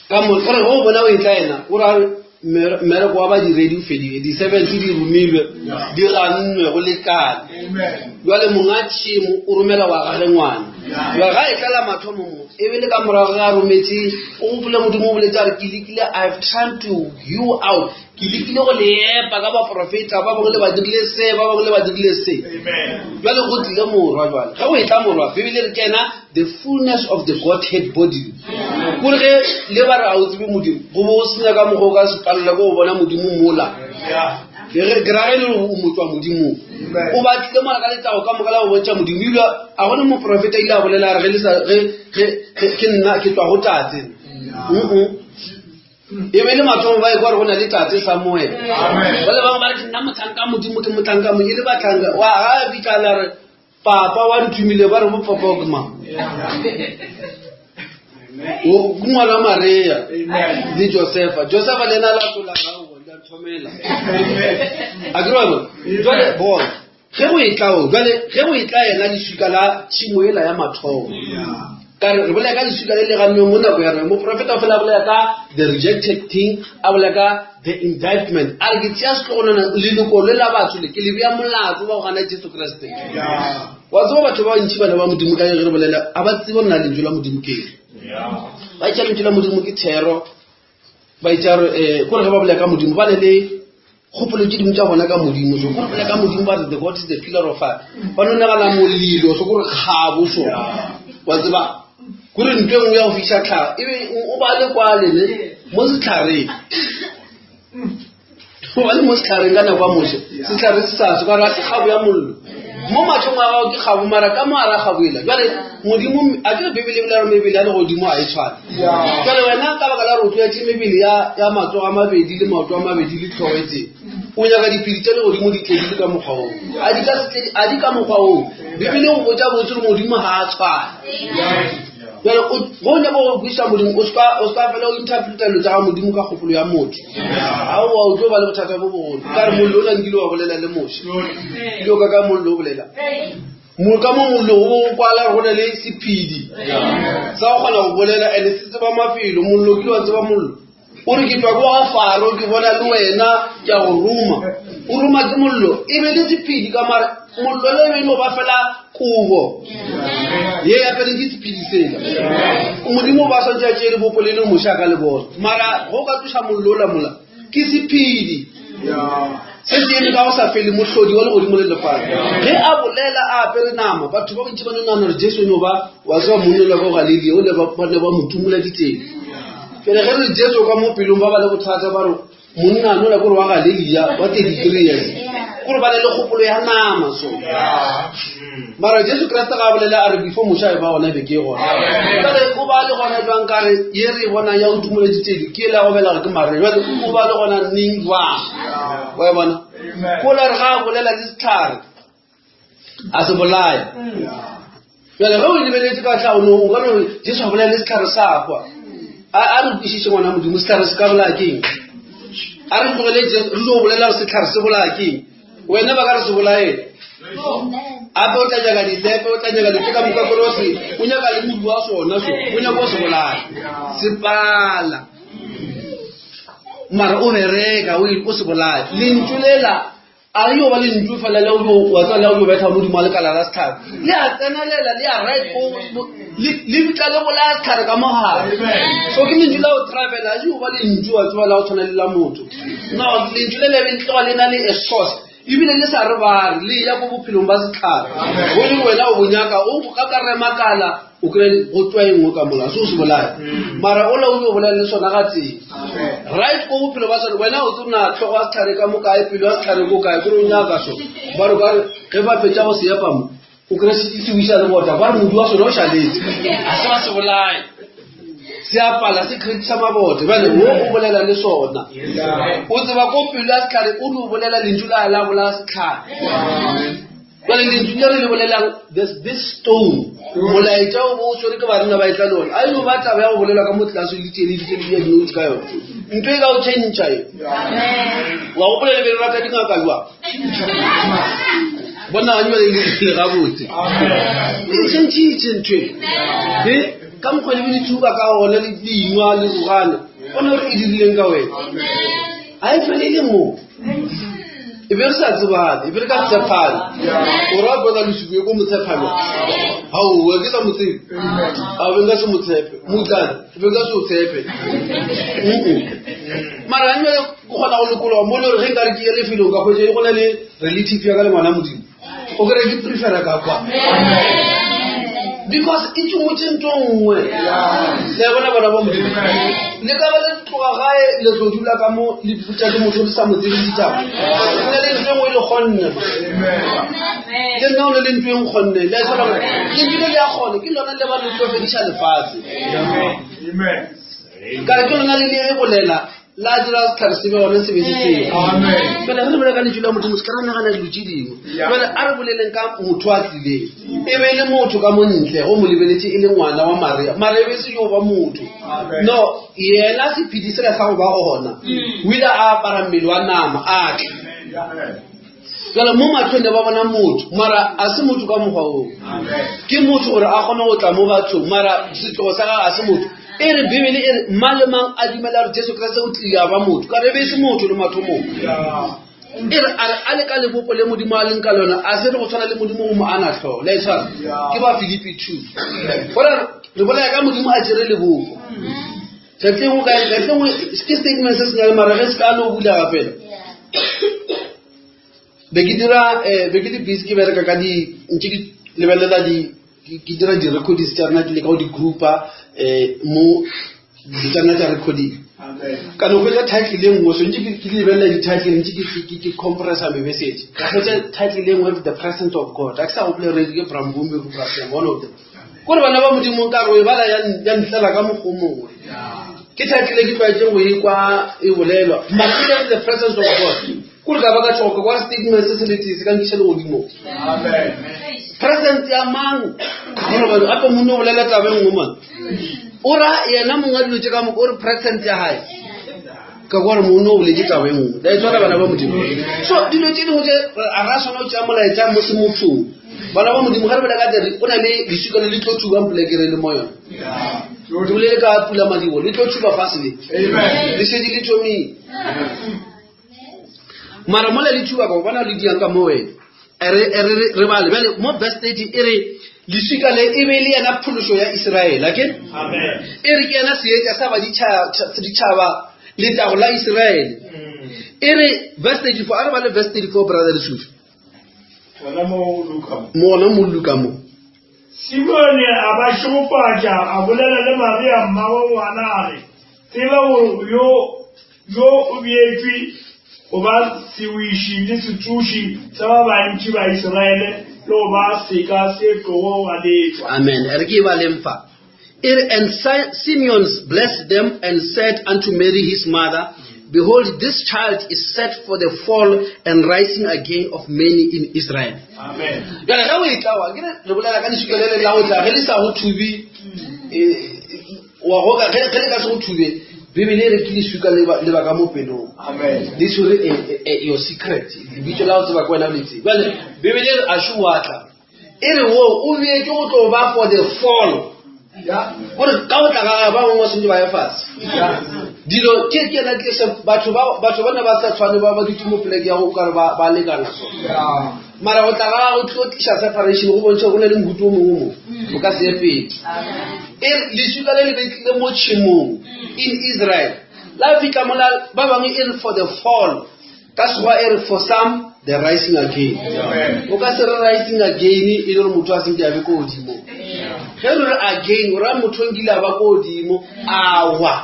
ka mo gore go bona o etla yena o ra mmereko wa badiredi o fedile di-servants di romilwe di gannwe go lekane jale monga tšhemo o romela wa gage ngwana jale ga e tla la mathomo mo e be le ka morago ga a rometše o gopole modimo o boletse a re ke lekile i have tried to you out ke lekile go le epa ka baporofeta ba bangwe le ba dirile se ba bangwe le ba dirile se jale go tlile morwa jale ge o e tla morwa bibele re kena the fullness of the godhead body kore ge le ba re a o tsebe modimo go bo o senya ka mokgwa o ka se palela ke go bona modimo mola ke ra ge e le gore o motswa modimong o batlile mola ka letago ka moka la go bontšha modimo ebile a gone moprofeta ile a bolela a re ge ke nna ke tswa go tate e be le mathomo ba ekwa gore go na le tate samuel ba le bangwe ba re ke nna motlhanka modimo ke motlhanka mo e le batlhanka wa ga a fitlhana re papa wa nthumile ba re bo papa o ke mang ke ngwana maria le josefa josefa le ena la tlola gago la nthomela a ke rona jale bona ge go e tlao jale ge go e tla yena leswika la tšhimo ela ya mathomo ka re re bolela ka leswika le le gannweng mo nako ya rena moprofeta o fela a bolela ka the rejected thing a bolela ka the indictment a re ke tšea setlogolwana leloko le la batho le ke le bea molato ba go gana jesu kriste wa tseba batho ba bantši bana ba modimo ka ge re bolela a ba tsebe nna lentšu la modimo ke ba itša lentšu la modimo ke thero ba itša re um kore ge ba bolela ka modimo ba ne le kgopolo tše dingwe tša bona ka modimo so kore bolela ka modimo ba re the god is the pillar of fire ba no nagana molilo so kore kgabo so wa tseba kore ntho e nngwe ya go fiša tlhaga ebe o ba le kwale ne mo setlhareng o ba le mo setlhareng ka nako ya moše setlhare se sa se ka ra se kgabo ya mollo mo matlhong a gago ke kgabo mara ka mo ara kgabo ela jale modimo a ke re bibele ebile re mebele ya legodimo a e tshwane jale wena ka baka la re o tlwaetse mebele ya matsogo a mabedi le maoto a mabedi le tlhogo e tee o nyaka diphedi tša legodimo di tle di le ka mokgwa oo a di ka se tle a di ka mokgwa oo bibele go botša botse gore modimo ga a tshwane jale go nyaka go kweša modimo o seka fela o interpreta dilo tsa ga modimo ka kgopolo ya motho aowa o tlo ba le bothata bo bogolo ka re mollo o la nkile wa bolela le moshe ile o ka ka mollo o bolela. Mo ka mo mollo o bo kwala go na le sephedi sa go kgona go bolela and se tseba mafelo. Mollo ke wa tseba mollo. O re ke tšwa ko ga Faro ke bona le wena ke a go roma. O roma ke mollo e be le sephedi ka mare mollo le be no ba fela kobo ye ya pele ke sephedi sela. Modimo ba swantse a tšee lebopo le le moša ka le bona. Mara go ka tloša mollo ola mola ke sephedi se se eme ka go sa fele mohlodi wa legodimo le lefatshe. Ge a bolela a apere nama batho ba bontši ba no nagana gore Jesu no ba wa tseba monna ola ko Galilea o le ba ne ba mo tumola diteng. Pele ge re Jesu ka mo pelong ba ba le bothata ba re monna nola kore wa Galilea wa 33 years kore ba na le kgopolo ya nama so. Mara Jesu Kriste ga a bolela a re before Moshe a e ba gona be ke gona. Jwale o ba le gona jwang ka re ye re e bonang ya go tumola ditedi ke la go belega ke mare jwale o ba le gona neng jwang wa e bona kola re ga a bolela le setlhare a se bolaya jale ge o lebeletse ka tlhago no o ka no Jesu a bolela le setlhare sa kwa a re kwešiše ngwana Modimo setlhare se ka bolaya keng a re tlogele Jesu re tlo bolela gore setlhare se bolaya keng wena ba ka re se bolae ape o tla nyaka dilepe o tla nyaka dilo ka moka kore o se o nyaka le modu wa sona so o nyaka o se bolaya se pala mara o bereka o se bolaya lentšu lela a yo ba lentšu fela le o wa tswa le o betha modimo wa lekala la setlhare le a tsenelela le a right le bitla le bolaya setlhare ka mogare so ke lentšu la go travela a yo ba lentšu wa tseba la go tshwana le la motho no lentšu le le tloga le na le a source ebile le sa re bare le ya ko bophelong ba setlhare o le wena o bonyaka o ka ka remakala o kry go tswa e nngwe ka mola se o se bolaya mara ola o yo bolela le sona ga tsee right ko bophelo ba sone wena o tsena tlhogo ya setlhare ka mo kae pelo ya setlhare ko kae kore o nyaka so ba re kare ge ba fetša go se epa mo o kry se wiša le bota ba re modu wa sone o šaletse a se ba se bolaye se apala se kredisa mabote bjale wo o bolela le sona o tseba ko pelo ya setlhare o re o bolela lentšu la la bolaya setlhare jale lentšu le re le bolelang this stone molaetša o bo o tshwere ke banna ba etla le ona a eno ba taba ya go bolela ka mo tlase le ditele ditele di dinotes ka yone ntho e ka o change e wa gopola le be re rata dingaka jwang bona ga jale le gabotse e changitše ntho e ka mokgwa le be le tsuba ka gona le dinwa le rogana bona gore e dirileng ka wena ga e felele moo e be re sa tsebane e be re ka tshepane o ra bona lesiko e ko mo tshepane gaowe ke sa mo tsebe a be nka se mo tshepe motlane e be nka se o tshepe mara ga nne ke kgona go lokologa mo le gore ge nkare ke ye lefelong ka kgwetsa go na le relative ya ka le ngwana modimo o kry ke prefera ka kwa because e tšomotše ntho nngwe le bona bana ba modimo le ka ba le tloga gae le tlo dula ka mo le botša ke motho le sa mo tsebe ditaba go na le ntho e nngwe le kgonne le nna o ne le ntho e nkgonne le a tshwana lentšu le le ya kgone ke lona le ba le tlo fediša lefatshe kare ke lona le le bolela la dira setlhare se be gone se be se seo fela ge re bolela ka lentšu la modimo se ka ra nagana dilo tše dingwe fela a re boleleng ka motho a tlileng e be e le motho ka montle go mo lebeletše e le ngwana wa maria mara e be se yo ba motho no yena sephedi sela sa go ba gona o ile a apara mmele wa nama a tla jale mo matlhong ne ba bona motho mara a se motho ka mokgwa oo ke motho gore a kgone go tla mo bathong mara setlogo sa gage a se motho e re bibele e re mang le mang a dumela gore jesu kriste o tlile a ba motho ka re be e se motho le mathomong e re a re a le ka lebopo le modimo a leng ka lona a se re go tshwana le modimo go mo ana tlhogo le e tshwana ke ba filipi 2 gore re bolaya ka modimo a tšere lebopo tšatši engwe kae tšatši engwe ke statement se senyane mara ge se ka no bulega fela be ke dira um be ke le busy ke bereka ka di ntse ke lebelela di ke dira di-recordings tša rena ke leka go di-groupa um mo dilo tša rena tša recording ka no hwetša title e nngwe so ntse ke lebelela di-title ntse ke compressa message ka hwetša title e nngwe the presence of god a ke sa gopole re ke brambumi go brasem one of them kore bana ba modimo nka re o e bala ya ntlela ka mokgwa o mongwe ke title e ke tlwaetseng go e kwa e bolelwa mara the presence of god kore ka ba ka tšhoka kwa statement se se letee se ka nkiša legodimong presence ya mang gore gape monne o bolela taba e nngwe man o ra yena mongwe dilo tše ka moka o re presence ya gae ka gore monne o boletse taba e nngwe la e tshwana bana ba modimo so dilo tše dingwe tše a ra swana o tšea molaetša mo se mothong Bana ba Modimo, ga re bolela ka tere, go na le leswika le le tlo tshubang polekere le mo yone. Re bolele ka pula madibo, le tlo tshuba fase le. Le šetše le thomile. Mara mola le tshuba ka bona le diang ka mo wena. Re bale bjale mo verse 30 e re leswika le e be le yena phološo ya Israele, ake? E re ke yena seetša sa ba ditšhaba letago la Israele. E re verse 34, a re bale verse 34 brother Lesufi. Gona mo Luka mo. Gona mo Luka mo. Simone a ba šegofatša, a bolela le Maria mmagwe ngwana a re, Tseba gore yo yo o beetšwe go ba sewiši le setsoši sa ba bantši ba Isiraele le go ba seka se tlogo ganetšwa. Amen. Re ke e baleng fa. E re, And Simeon blessed them and said unto Mary his mother, Behold, this child is set for the fall and rising again of many in Israel. Amen. Bjale ge o e tla wa, ke re re bolela ka lešika le le la go tla ge le sa go thube eh, wa go ka ge ge le ka se go thube Bibele e re ke lešika le ba le ba ka mo pelong. Amen. Le tshwere eh, eh, your secret. Lebitso la go tseba ke wena o le tsebe. Bjale Bibele e re a šo wa tla. E re wo o beetšwe go tlo ba for the fall. Gore ka go tla ga gagwe ba bangwe ba swanetše ba ye fase. Dilo ke ke yena tliša batho ba batho ba ne ba sa tshwane ba ba dutše mo poleke ya go kare ba ba lekana so. Mara go tla ga gagwe go tlo tliša separation go bontšha go na le mohuta o mongwe mo o ka se ye pele. E re leswika le le betlile mo tšhemong in Israel. La fihla mola ba bangwe e re for the fall. Ka Sekgowa e re for some the rising again. O ka se re rising again e le gore motho a senke a be ko godimo. Ge re re again o raya motho o nkile a ba ko godimo a wa.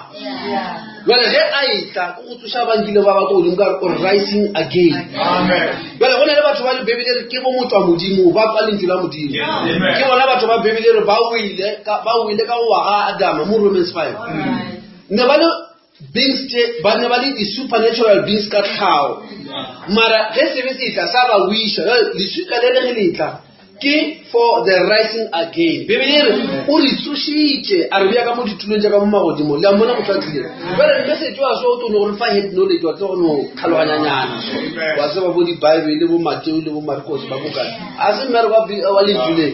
Jale ge a etla ko go tsoša ba nkile ba ba ko godimo ka re o rising again. Jale go na le batho ba le Bibele re ke bo motho wa Modimo ba kwa lentšu la Modimo. Ke bona batho ba Bibele re ba wile ka ba wile ka go wa ga Adama mo Romans 5. Ne ba le beings tše ba ne ba le di-supernatural beings ka tlhago mara ge sebe se tla sa ba wiša leswika le le ge le tla ke for the rising again bibele e re o re tsošitše a re bea ka mo ditulong tša ka mo magodimo le a mmona motho a tlile jale message wa so o tlo no gore fa head knowledge wa tlo go no tlhaloganyanyana so wa tseba bo di-bible bo mateo le bo marcos ba bokae a se mmereko wa lentšu le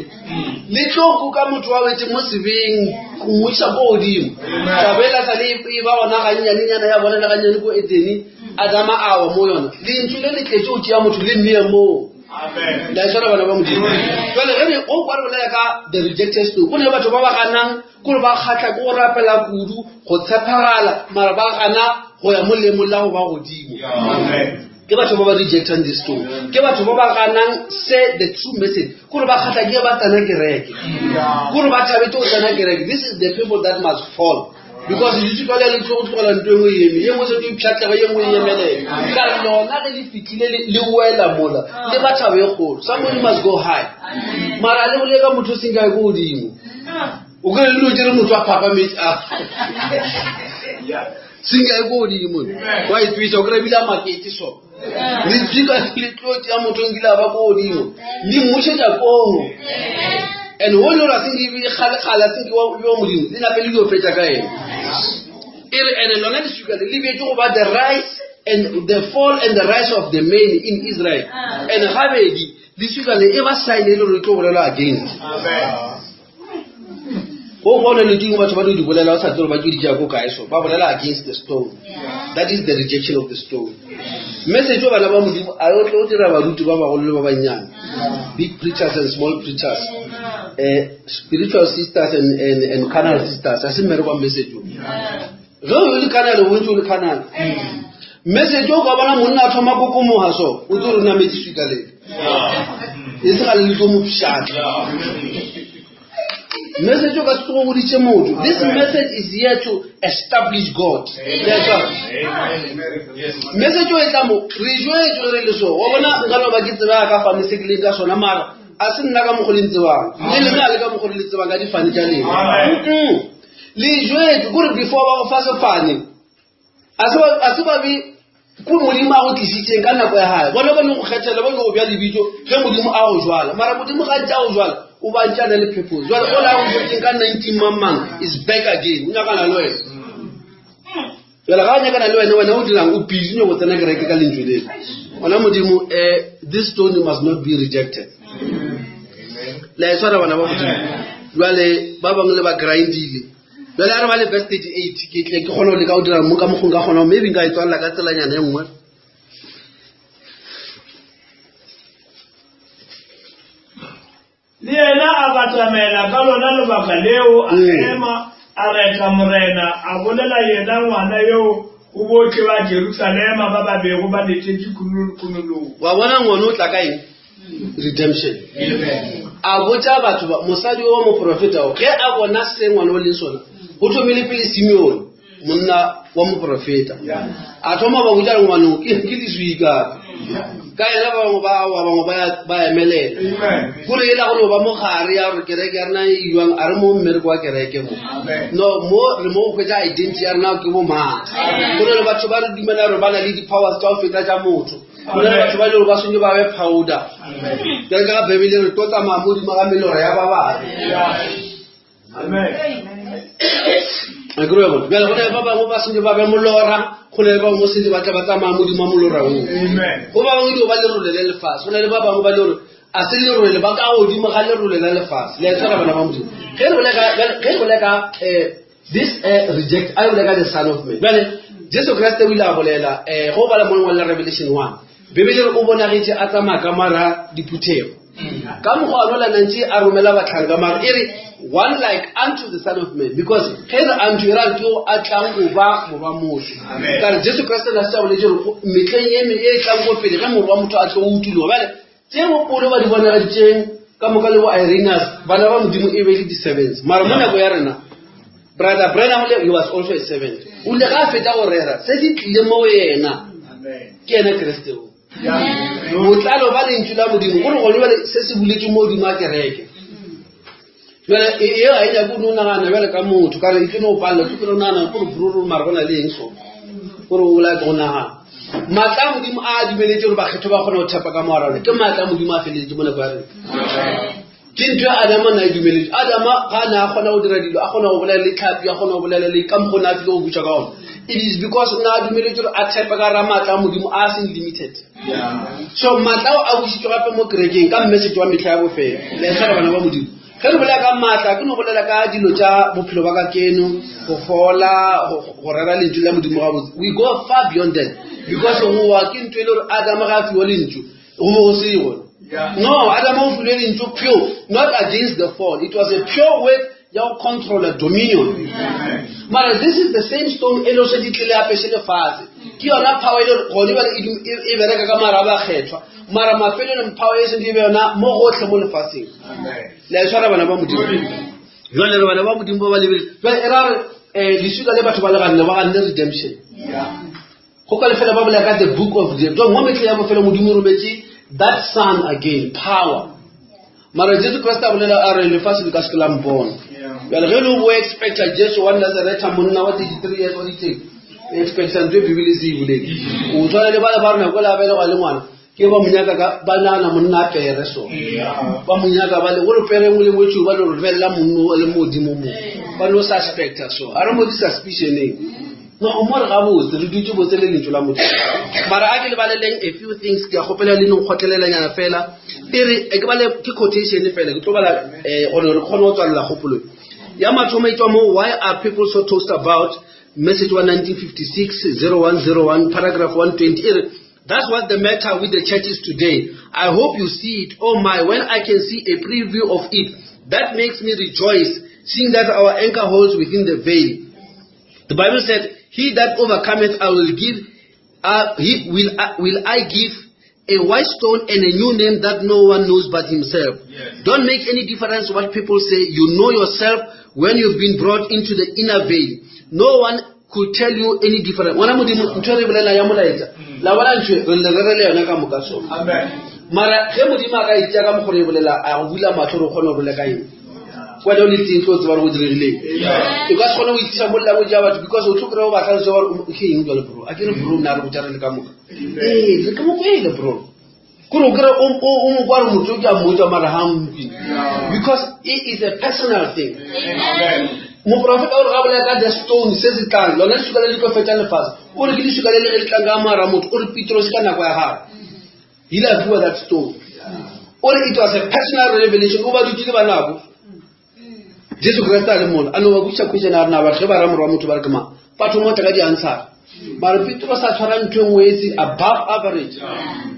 le tlo kuka motho wa wetse mo sebeng go mo isa ko godimo tabela sa le e ba gona gannyanenyana ya bona le gannyane ko edene adama a wa mo yona lentšu le le tletse o tšea motho le mmea moo la tshwana bana ba modimo jale ge re o kwa re bolela ka the rejected stone go ne le batho ba ba ganang kore ba kgatlha ke go rapela kudu go tshepagala mara ba gana go ya mo leemong la go ba godimo ke batho ba ba rejectang this stone ke batho ba ba ganang se the true message kore ba kgatlha ke ba tsena kereke kore ba thabetse go tsena kereke this is the people that must fall because dithuto le le tlo go tlogela ntho e nngwe e eme ye nngwe se tlo ipšhatlega ye nngwe e emelele ka lona ge le fitlhile le wela mola le ba thabo e kgolo somebody must go high mara le bole ka motho o seng kae ko godimo o kry le dilo tse re motho a phapametse a seng kae ko godimo wa itswisa o kry ebile a makete so le tsika le tlo tšea motho nkile a ba ko godimo le mmušetša koo and o le gore a senke ebile kgale-kgale a senke wa modimo le nape le dio fetša ka ene e re ene lona leswika le le beetse go ba the rise and the fall and the rise of the man in Israel and gabedi leswika le e ba sign e le gore e tlo bolelwa against go gone le dingwe batho ba di bolela o sa tsebe ba ke di tšea ko kae so ba bolela against the stone that is the rejection of the stone message o bana ba modimo a o tlo dira baruti ba bagolo le ba bannyane big preachers and small preachers eh, spiritual sisters and, and, and carnal sisters a se mmereko wa message o ge o le carnal o ntse o le carnal message o ka bona monna a thoma kokomoga so o tlo re nametse swika lele e se gale le tlo mo pšhatla message o ka se tlogo goditše motho this message is here to establish god message o e tla mo re jwetswe re le so wa bona nka no ba ke tseba ka fane se ke leng ka sona mara a se nna ka mokgo le ntsebang le lena a le ka mokgo le tsebang ka difane tša lena le jwetswe kore before ba go fa sefane A se ba be ko Modimo a go tlisitseng ka nako ya gae. Bona ba no go kgethela, ba no go bja lebitso ge Modimo a go jwala. Mara Modimo ga ntse a go jwala, o ba ntse a na le purpose. Jwale o la go jwetseng ka 19 mang mang is back again. O nyakana le wena. Jwale ga a nyakana le wena, wena o dirang o busy nyoko tsena kereke ka lentšu lele. Ona Modimo, eh, this stone must not be rejected. Le a e tshwara bana ba Modimo. Jwale ba bangwe le ba grindile. Jwale a re ba le verse 38 ke tle ke kgone go leka go dira mo ka mokgong ka kgona maybe nka e tswalela ka tselanyana e nngwe. Le yena a batamela ka lona lebaka leo, a ema, a reta Morena, a bolela yena ngwana eo go bohle ba Jerusalema ba ba bego ba letetše khunologo. Wa bona ngwana o tla ka eng? Redemption. A botša batho ba, mosadi wa moprofeta o, ge a bona se ngwana o leng sona, go thomile pele Simeone, monna wa moprofeta. A thoma ba botša gore ngwana o ke ke leswika. Ka yena ba bangwe ba wa bangwe ba ya- ba emelela. Kore e la gore ba mo gare ya gore kereke ya rena e iwang a re mo mmereko wa kereke mo. No mo re mo go hwetša identity ya rena ke bo mang. Go na le batho ba re dumela gore ba na le di-powers tša go feta tša motho. Go na le batho ba e le gore ba swanetše ba be powder. Bjale ka ga Bibele re tlo tsamaya mo godimo ga melora ya ba babe. A ke re bona? Bjale go na le ba bangwe ba sentse ba be molora, go na le ba bangwe sentse ba tla ba tsamaya modimo wa molora oo. Go ba bangwe dio ba lerole le lefase, go na le ba bangwe ba le gore a se lerole ba ka godimo ga lerole la lefase. Le a tshwara bana ba Modimo. Ge re bolela ka bjale ge re bolela ka eh this reject a re bolela ka the son of man. Bjale Jesu Kriste o ile a bolela eh go bala mo lengwalo la Revelation 1. Bibele re o bonagetše a tsamaya ka mara diphuthego. Ka mokgwa wa nola nantši a romela bahlanka mara e re one like unto the son of man because ge re unto e ra ke o a tlang go ba morwa motho. Ka re Jesu Kriste na se a boletše gore mehleng e e tlang ko pele ge morwa motho a tlo utuloga. Bjale tše bo Paulo ba di bonagaditšeng ka moka le bo Irenaeus bana ba Modimo e be le di-servants. Mara mo nako ya rena Brother Branham le he was also a servant. O ile ga a fetša go rera se se tlile mo go yena ke yena Kriste o. Botlalo ba lentšu la Modimo gore gone bjale se se buletše mo godimo ga kereke. Bjale e e ga e nyake o no nagana bjale ka motho ka re e tlo no palela tlo o nagana gore broro mara go na le eng so gore o like go nagana. Maatla a Modimo a a dumeletše gore bakgethwa ba kgone go thepa ka moarano ke maatla a Modimo a feleletše mo nako ya rena. Ke ntho e Adama na e dumeletše. Adama ga a ne a kgona go dira dilo, a kgona go bolela le tlhapi, a kgona go bolela le ka mokgwa o ne a tlile go butša ka gona. It is because na a dumeletše gore a tshepe ka ra maatla a Modimo a seng limited. So maatla ao a bušitšwe gape mo kerekeng ka message wa mehla ya bofelo. Le tshwara bana ba Modimo. Ge re bolela ka maatla, ke no bolela ka dilo tša bophelo ba ka keno, go fola, go rera lentšu la Modimo gabotse. We go far beyond that because go wa ke ntho e le gore Adama ga a fiwa lentšu, go mo go se gona. No, Adama o filwe lentšu pure, not against the fall. It was a pure word ya go controla dominion. Mara this is the same stone e le se di tlile apeše lefase. Ke yona power e le gore gone bjale e e e bereka ka mara a bakgethwa. Mara mafelelong power e sentse e be yona mo gotlhe mo lefaseng. Le a e tshwara bana ba Modimo. Jwale re bana ba Modimo ba ba lebele. Jwale e ra re eh leswika le batho ba le ganne ba ganne redemption. Go ka lefela ba bolela ka the book of the jwa mo metlha ya bofelo Modimo o rometše that son again power. Mara Jesu Kriste a bolela a re lefase le ka se ke la mpona. Bjale ge le bo expecta Jesu wa Nazaretha monna wa 33 years wa diteng expecta ntho e Bibele se e bolele. O tshwana le bale ba re nako le a belegwa le ngwana ke ba mo nyaka ka ba nagana monna a pere so. Ba mo nyaka ba le gore pere nngwe le nngwe tšeo ba le gore lebelela monna o le modimo mo. Ba no suspecta so. A re mo di suspicioneng. No, o mo re gabotse, re dutše botse le lentšu la Modimo. Mara a ke le baleleng a few things, ke a kgopela le nong kgotlelelanyana fela. E re, e ke bale, ke quotation fela, ke tlo bala eh, gore re kgone go tswalela kgopolo. Ya mathomo e tšwa mo, Why are people so toast about? Message wa 1956, 0101, paragraph 120, e re, That's what the matter with the churches today. I hope you see it. Oh my, when I can see a preview of it, that makes me rejoice, seeing that our anchor holds within the veil. The Bible said, He that overcometh, I will give, he will, will I give a white stone and a new name that no one knows but himself. Yes. Don't make any difference what people say. You know yourself when you've been brought into the inner veil. No one could tell you any different. Ngwana Modimo, ntho e re bolela ya molaetša. La bona ntho e, re le rerele yona ka moka so. Amen. Mara ge Modimo a ka itša ka mokgwa re e bolela, a go bula mahlo re kgone go bolela ka eng. Wena o le teng tlo tseba gore go diregileng. O ka se kgone go itlisa mo language ya batho because o tlo kry-a o ba tlhalosa gore ke eng jwale bro. A ke re bro nna re botša re le ka moka. Ee, re ke mo kwele bro. Kore o kry o mo kwa re motho o ke a mmotsa mara ha nkwe. Because it is a personal thing. Moprofeta o re ga bolela ka the stone se se tlang, lona lesuka le le tlo fetša lefase. O re ke lesuka le le ge le tlang ka mara motho, o re Petros ka nako ya gagwe. He ile a fiwa that stone. O re it was a personal revelation. O ba dutše le banabo. Jesu Kriste a le mola. A no ba botšiša question a re na batho ge ba ra morwa motho ba re ke mang? Ba thoma go tla ka di-answer. Mara Petro sa tshwara ntho e nngwe e se above average.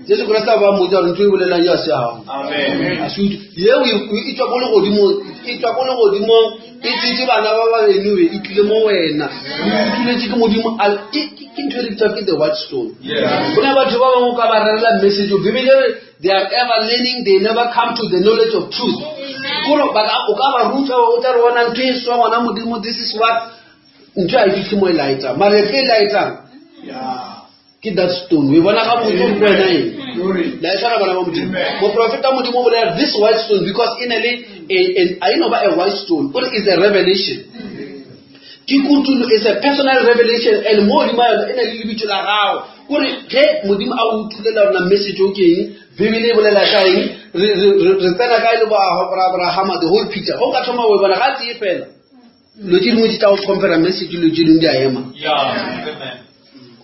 Jesu Kriste a ba mmotsa gore ntho e bolelang ya se ya gago. A se utlwe. Yeo e tswa ko legodimong, e tswa ko legodimong, e tsetse bana ba ba enoe, e tlile mo wena. O utlwiletse ke Modimo, ke ntho e re bitswang ke the white stone. Go na batho ba bangwe o ka ba rerela message, Bibele e re they are ever learning, they never come to the knowledge of truth. Kore o ka ba ruta, o tla re bona ntho e swa ngwana Modimo, this is what ntho a e fitlhe mo e laetsang. Mara e tlo e laetsang ke that stone. O e bona gabotse gore ke wena eng. La e tshwara bana ba Modimo. Moprofeta Modimo o bolela this white stone because e ne le a e no ba a white stone. O re is a revelation. Ke kutulo, is a personal revelation and mo godimo ga yona e na le lebitso la gago. Kore ge Modimo a o utulela rona message o ke eng, Bibele e bolela ka eng, re tsena kae le bo Abrahama, the whole picture. Go ka thoma o e bona ga tee fela. Dilo tše dingwe di tla go compare message, dilo tše dingwe di a ema.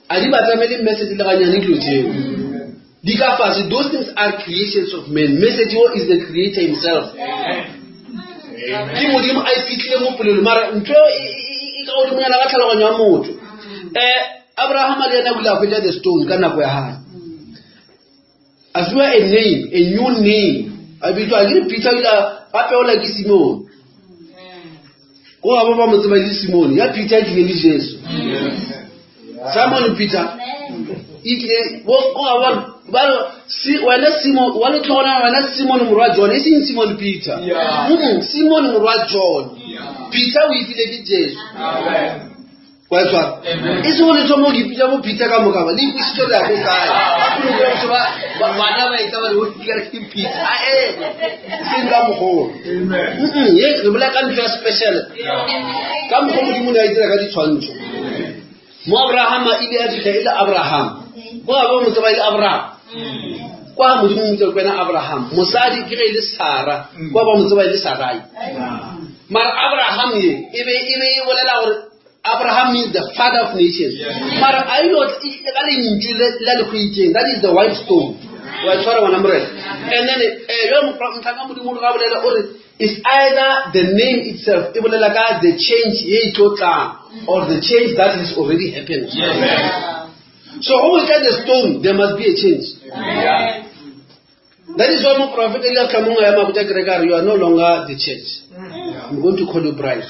A di batamele message le ganyane dilo tseo. Di ka fase, those things are creations of men. Message o is the creator himself. Ke Modimo a e fitlhile mo polelo, mara ntho e ka godimonyana ka tlhaloganyo ya motho. Abrahama le yena o ile a hwetša the stone ka nako ya gagwe. A fiwa a name, a new name. A bitswa, a ke re Peter o ile a gape ola ke Simone. Ko ga ba ba mo tseba e le Simone, ya Peter e tlile le Jesu. Simon Peter e tlile bo ko ga ba ba re, si wena Simon wa letlhogona wena Simon morwa John e seng Simon Peter. Simon morwa John. Peter o e file ke Jesu. Wa e tshwara? E se go le thoma go ipitša bo Peter ka moka ba, le ikwisitse le ya ko kae. Batho ba bana ba etla ba re o ke re ke Peter. A e seng ka mogolo. Ye re bolela ka ntho ya special. Ka mokgwa Modimo ne a e dira ka ditshwantsho. Mo Abrahama ile a fitlha e le Abraham. Ko ga ba mo tseba e le Abraham. Kwa Modimo mo bitsa wena Abraham. Mosadi ke ge e le Sara. Kwa ba mo tseba e le Sarai. Mara Abraham ye e be e be e bolela gore Abraham means the father of nations. Mara a ile ka lentšu le le hweditseng, that is the white stone. Wa tshwara ngwana morena. And then yo motlhanka Modimo ga bolela o re is either the name itself e bolela ka the change ye e tlo tlang or the change that has already happened. So go tla the stone there must be a change. Yeah. That is why moprofeta ile a tla mongwe ya makuta kereke a re you are no longer the church. I'm going to call you bride.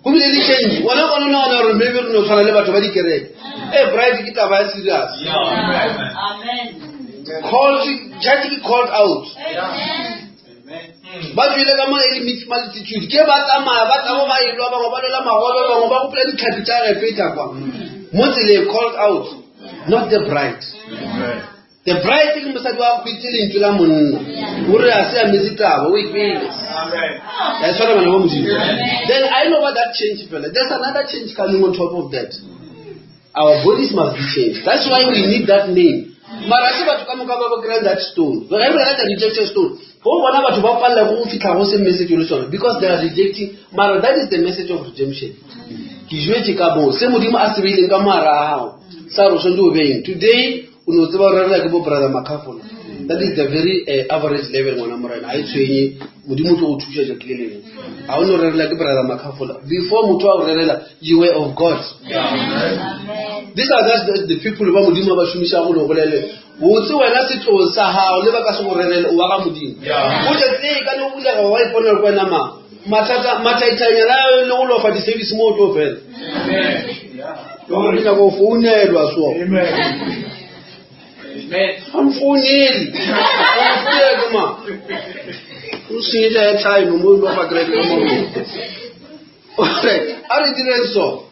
Go bile le change. Wena o nagana gore maybe re no tshwana le batho ba dikereke. Eh bride ke taba ya serious. Called, church ke called out. Ba tswile ka mo e le mixed multitude. Ke ba tsamaya ba tla ba elwa bangwe ba lwela magobe bangwe ba gopola ditlhapi tsa Egepeta kwa. Mo tseleng called out, not the bride. The bride ke mosadi wa kgwitse lentšu la monna. O re a se a metse taba, o e kwele. Ya tshwana bana ba Modimo. Then I know what that change fela. There's another change coming on top of that. Our bodies must be changed. That's why we need that name. Mara se batho ka moka ba ba kry that stone. Re re that rejected stone. Go bona batho ba palela go fitlha go se message le sone because they are rejecting. Mara that is the message of redemption. Ke jwetse ka bo se Modimo a se beileng ka moara a gago. Sa re o tshwanetse o beng. Today o no tseba gore rera ke bo brother Makhafola. That is the very average level ngwana morena. Ha e tshwenye Modimo o tlo go thuša tšatši le lengwe. Ha o no rerela ke brother Makhafola. Before motho a go rerela you were of God. These are just the people ba Modimo ba šomiša go no bolele. Botse wena setlong sa gago le ba ka se go rerele o wa ga Modimo. O tšatši le ka no bulega wa iponela ko wena mang. Mathata mathaithanyana le go lofa di-service mo o tlo fela. Ke nyaka go founelwa so. Ga mfounele. Ga ma. O senyetša airtime mo o lofa kereke ka mo. Alright, a re direng so.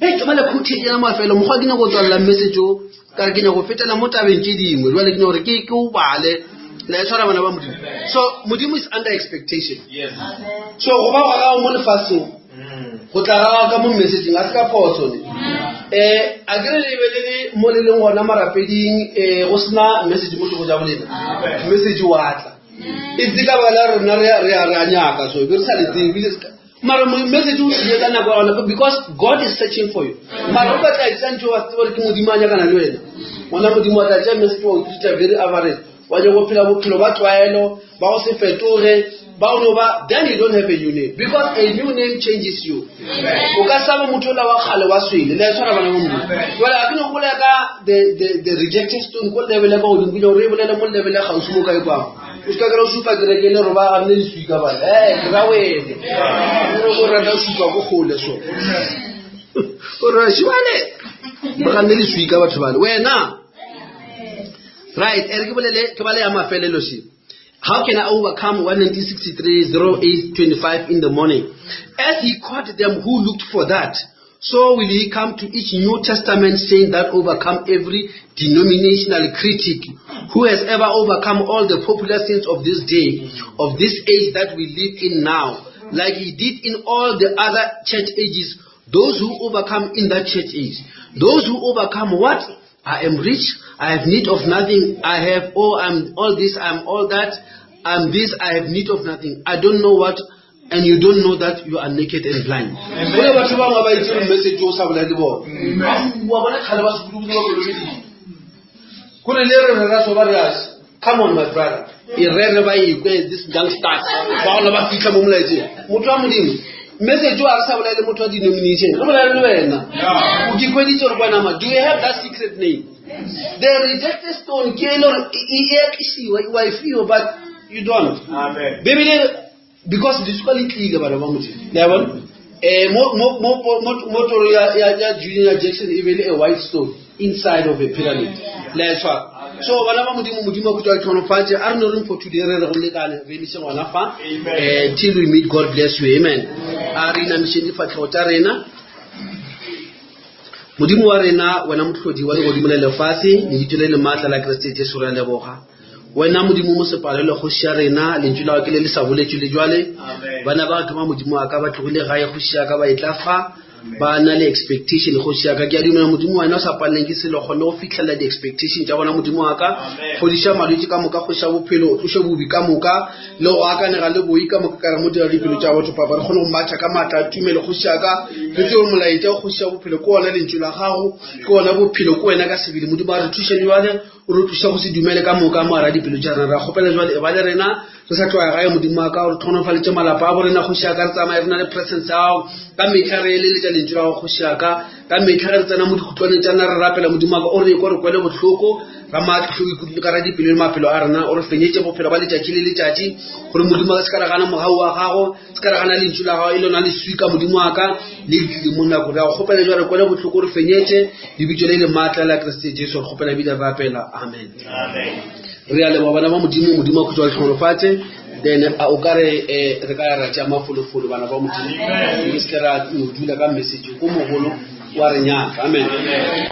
Hey, ke bale khuthe ya mafelo mokgwa ke nyako go tswalela message o ka re ke nyako go fetela mo tabeng tše dingwe jwale ke nyako gore ke o bale la e tshwara bana ba Modimo. So Modimo is under expectation. So go ba ga gago mo lefatsheng go tla ga ka mo messageng a se ka phoso ne. A ke re lebelele mo le leng gona marapeding go sena message mo tlhogo tša bolena. Message wa tla. E tse ka baka la rena re a nyaka so be re sa le tsebe mara message o tlile ka nako ya gona because God is searching for you. Mara o ka tla etsa ntho wa tseba gore ke Modimo a nyakana le wena. Ngwana Modimo wa tla tšea message wa o treat very average. Wa nyaka go phela bophelo ba tlwaelo, ba go se fetoge, ba go no ba, then you don't have a new name. Because a new name changes you. O ka sa ba motho ola wa kgale wa swele. Le a tshwara bana ba Modimo. Jwale a ke no bolela ka the, the, the rejected stone ko level ya ka godimo, ke gore re bolele mo level ya kgauswi mo kae kwang. O se ka kry-a o supa kereke e le gore ba ganne leswika bana. Eh, ke ra wene. O re o rata o supa ko kgole so. O re shibane. Ba ganne leswika batho bale. Wena. Right, e re ke bolele ke bale ya mafelelo she. How can I overcome 1963 0825 in the morning? As he caught them who looked for that, so will he come to each New Testament saint that overcome every denominational critic who has ever overcome all the popular sins of this day, of this age that we live in now, like he did in all the other church ages, those who overcome in that church age. Those who overcome what? I am rich, I have need of nothing, I have oh I'm all this, I'm all that, I'm this, I have need of nothing. I don't know what and you don't know that you are naked and blind. Go le batho bangwe ba itse gore message o sa bolele le bone. Wa bona kgale ba sekolo ba kolobeditse. Kore le re re ra so ba re as come on my brother. E re re ba ikwe this youngsters ba gona ba fitlha mo molaetseng. Motho wa Modimo message o a re sa bolele motho wa denomination re bolele le wena. O ke kweditse gore kwa nama do you have that secret name? The rejected stone ke e le gore e e a tlisiwa wa e fiwa but you don't. Amen. Bibele because lesuka le tlile bana ba modimo le a bona um mo toro ya junior jackson e be le a white stone inside of a pyramid le a e tshwara so bana ba modimo modimo a khutsa tlhonofatse a re no reng for today re re go lekane re emise ngwana fa um till we meet god bless you amen a re inamišeng difatlhego tša rena modimo wa rena wena motlhodi wa legodimo le lefase lebitso le le maatla la keresete jesu re a leboga Wena Modimo mosepalelo kgoši ya rena, lentšu la gago ke le le sa boletšwe le jwale. Bana ba ka ba Modimo wa ka ba tlogile gae kgoši ya ka ba etla fa ba na le expectation kgoši ya ka. Ke a dumela Modimo wena o sa paleleng ke selo kgone go fihlelela di-expectation tša bona Modimo wa ka. Fodiša malwetši ka moka kgoši ya bophelo, o tloše bobi ka moka le go akanega le boi ka moka ka re mo dira dipelo tša batho papa re kgone go matha ka maatla a tumelo kgoši ya ka. Re tsebe molaetša kgoši ya bophelo ke ona lentšu la gago, ke ona bophelo ke wena ka sebele. Modimo a re thuše jwale O re tloša go se dumele ka moka mo gara dipelo tša rena. Re a kgopela jwale, eba le rena re sa tloga gae, Modimo wa ka, o re tlhogonofaletše malapa a bo rena, Kgoši ya ka. Re tsamaye re na le presence ya gago ka mehla, re eleletša lentšu la gago, Kgoši ya ka. Ka mehla ge re tsena mo dikhutlwaneng tša rena re rapela, Modimo wa ka, o re ekwa, re kwele bohloko, Ramaatlohloko ka ra dipelo le maphelo a rena, o re fenyetše bophelo ba letšatši le letšatši, gore Modimo wa ka se ka re gana mogau wa gago, se ka re gana lentšu la gago e lona leswika modimo wa ka le tlile mo nako re a go kgopela jwa re kwele bohloko re fenyetše lebitso le le maatla la kriste jesu re kgopela ebile re rapela amen re a leboga bana ba modimo modimo a khutso a tlhonolofatse then a o ka re eh, re ka ya ra tšea mafolofolo bana ba modimo re se ke ra no dula ka message ko mogolo wa re nyaka amen.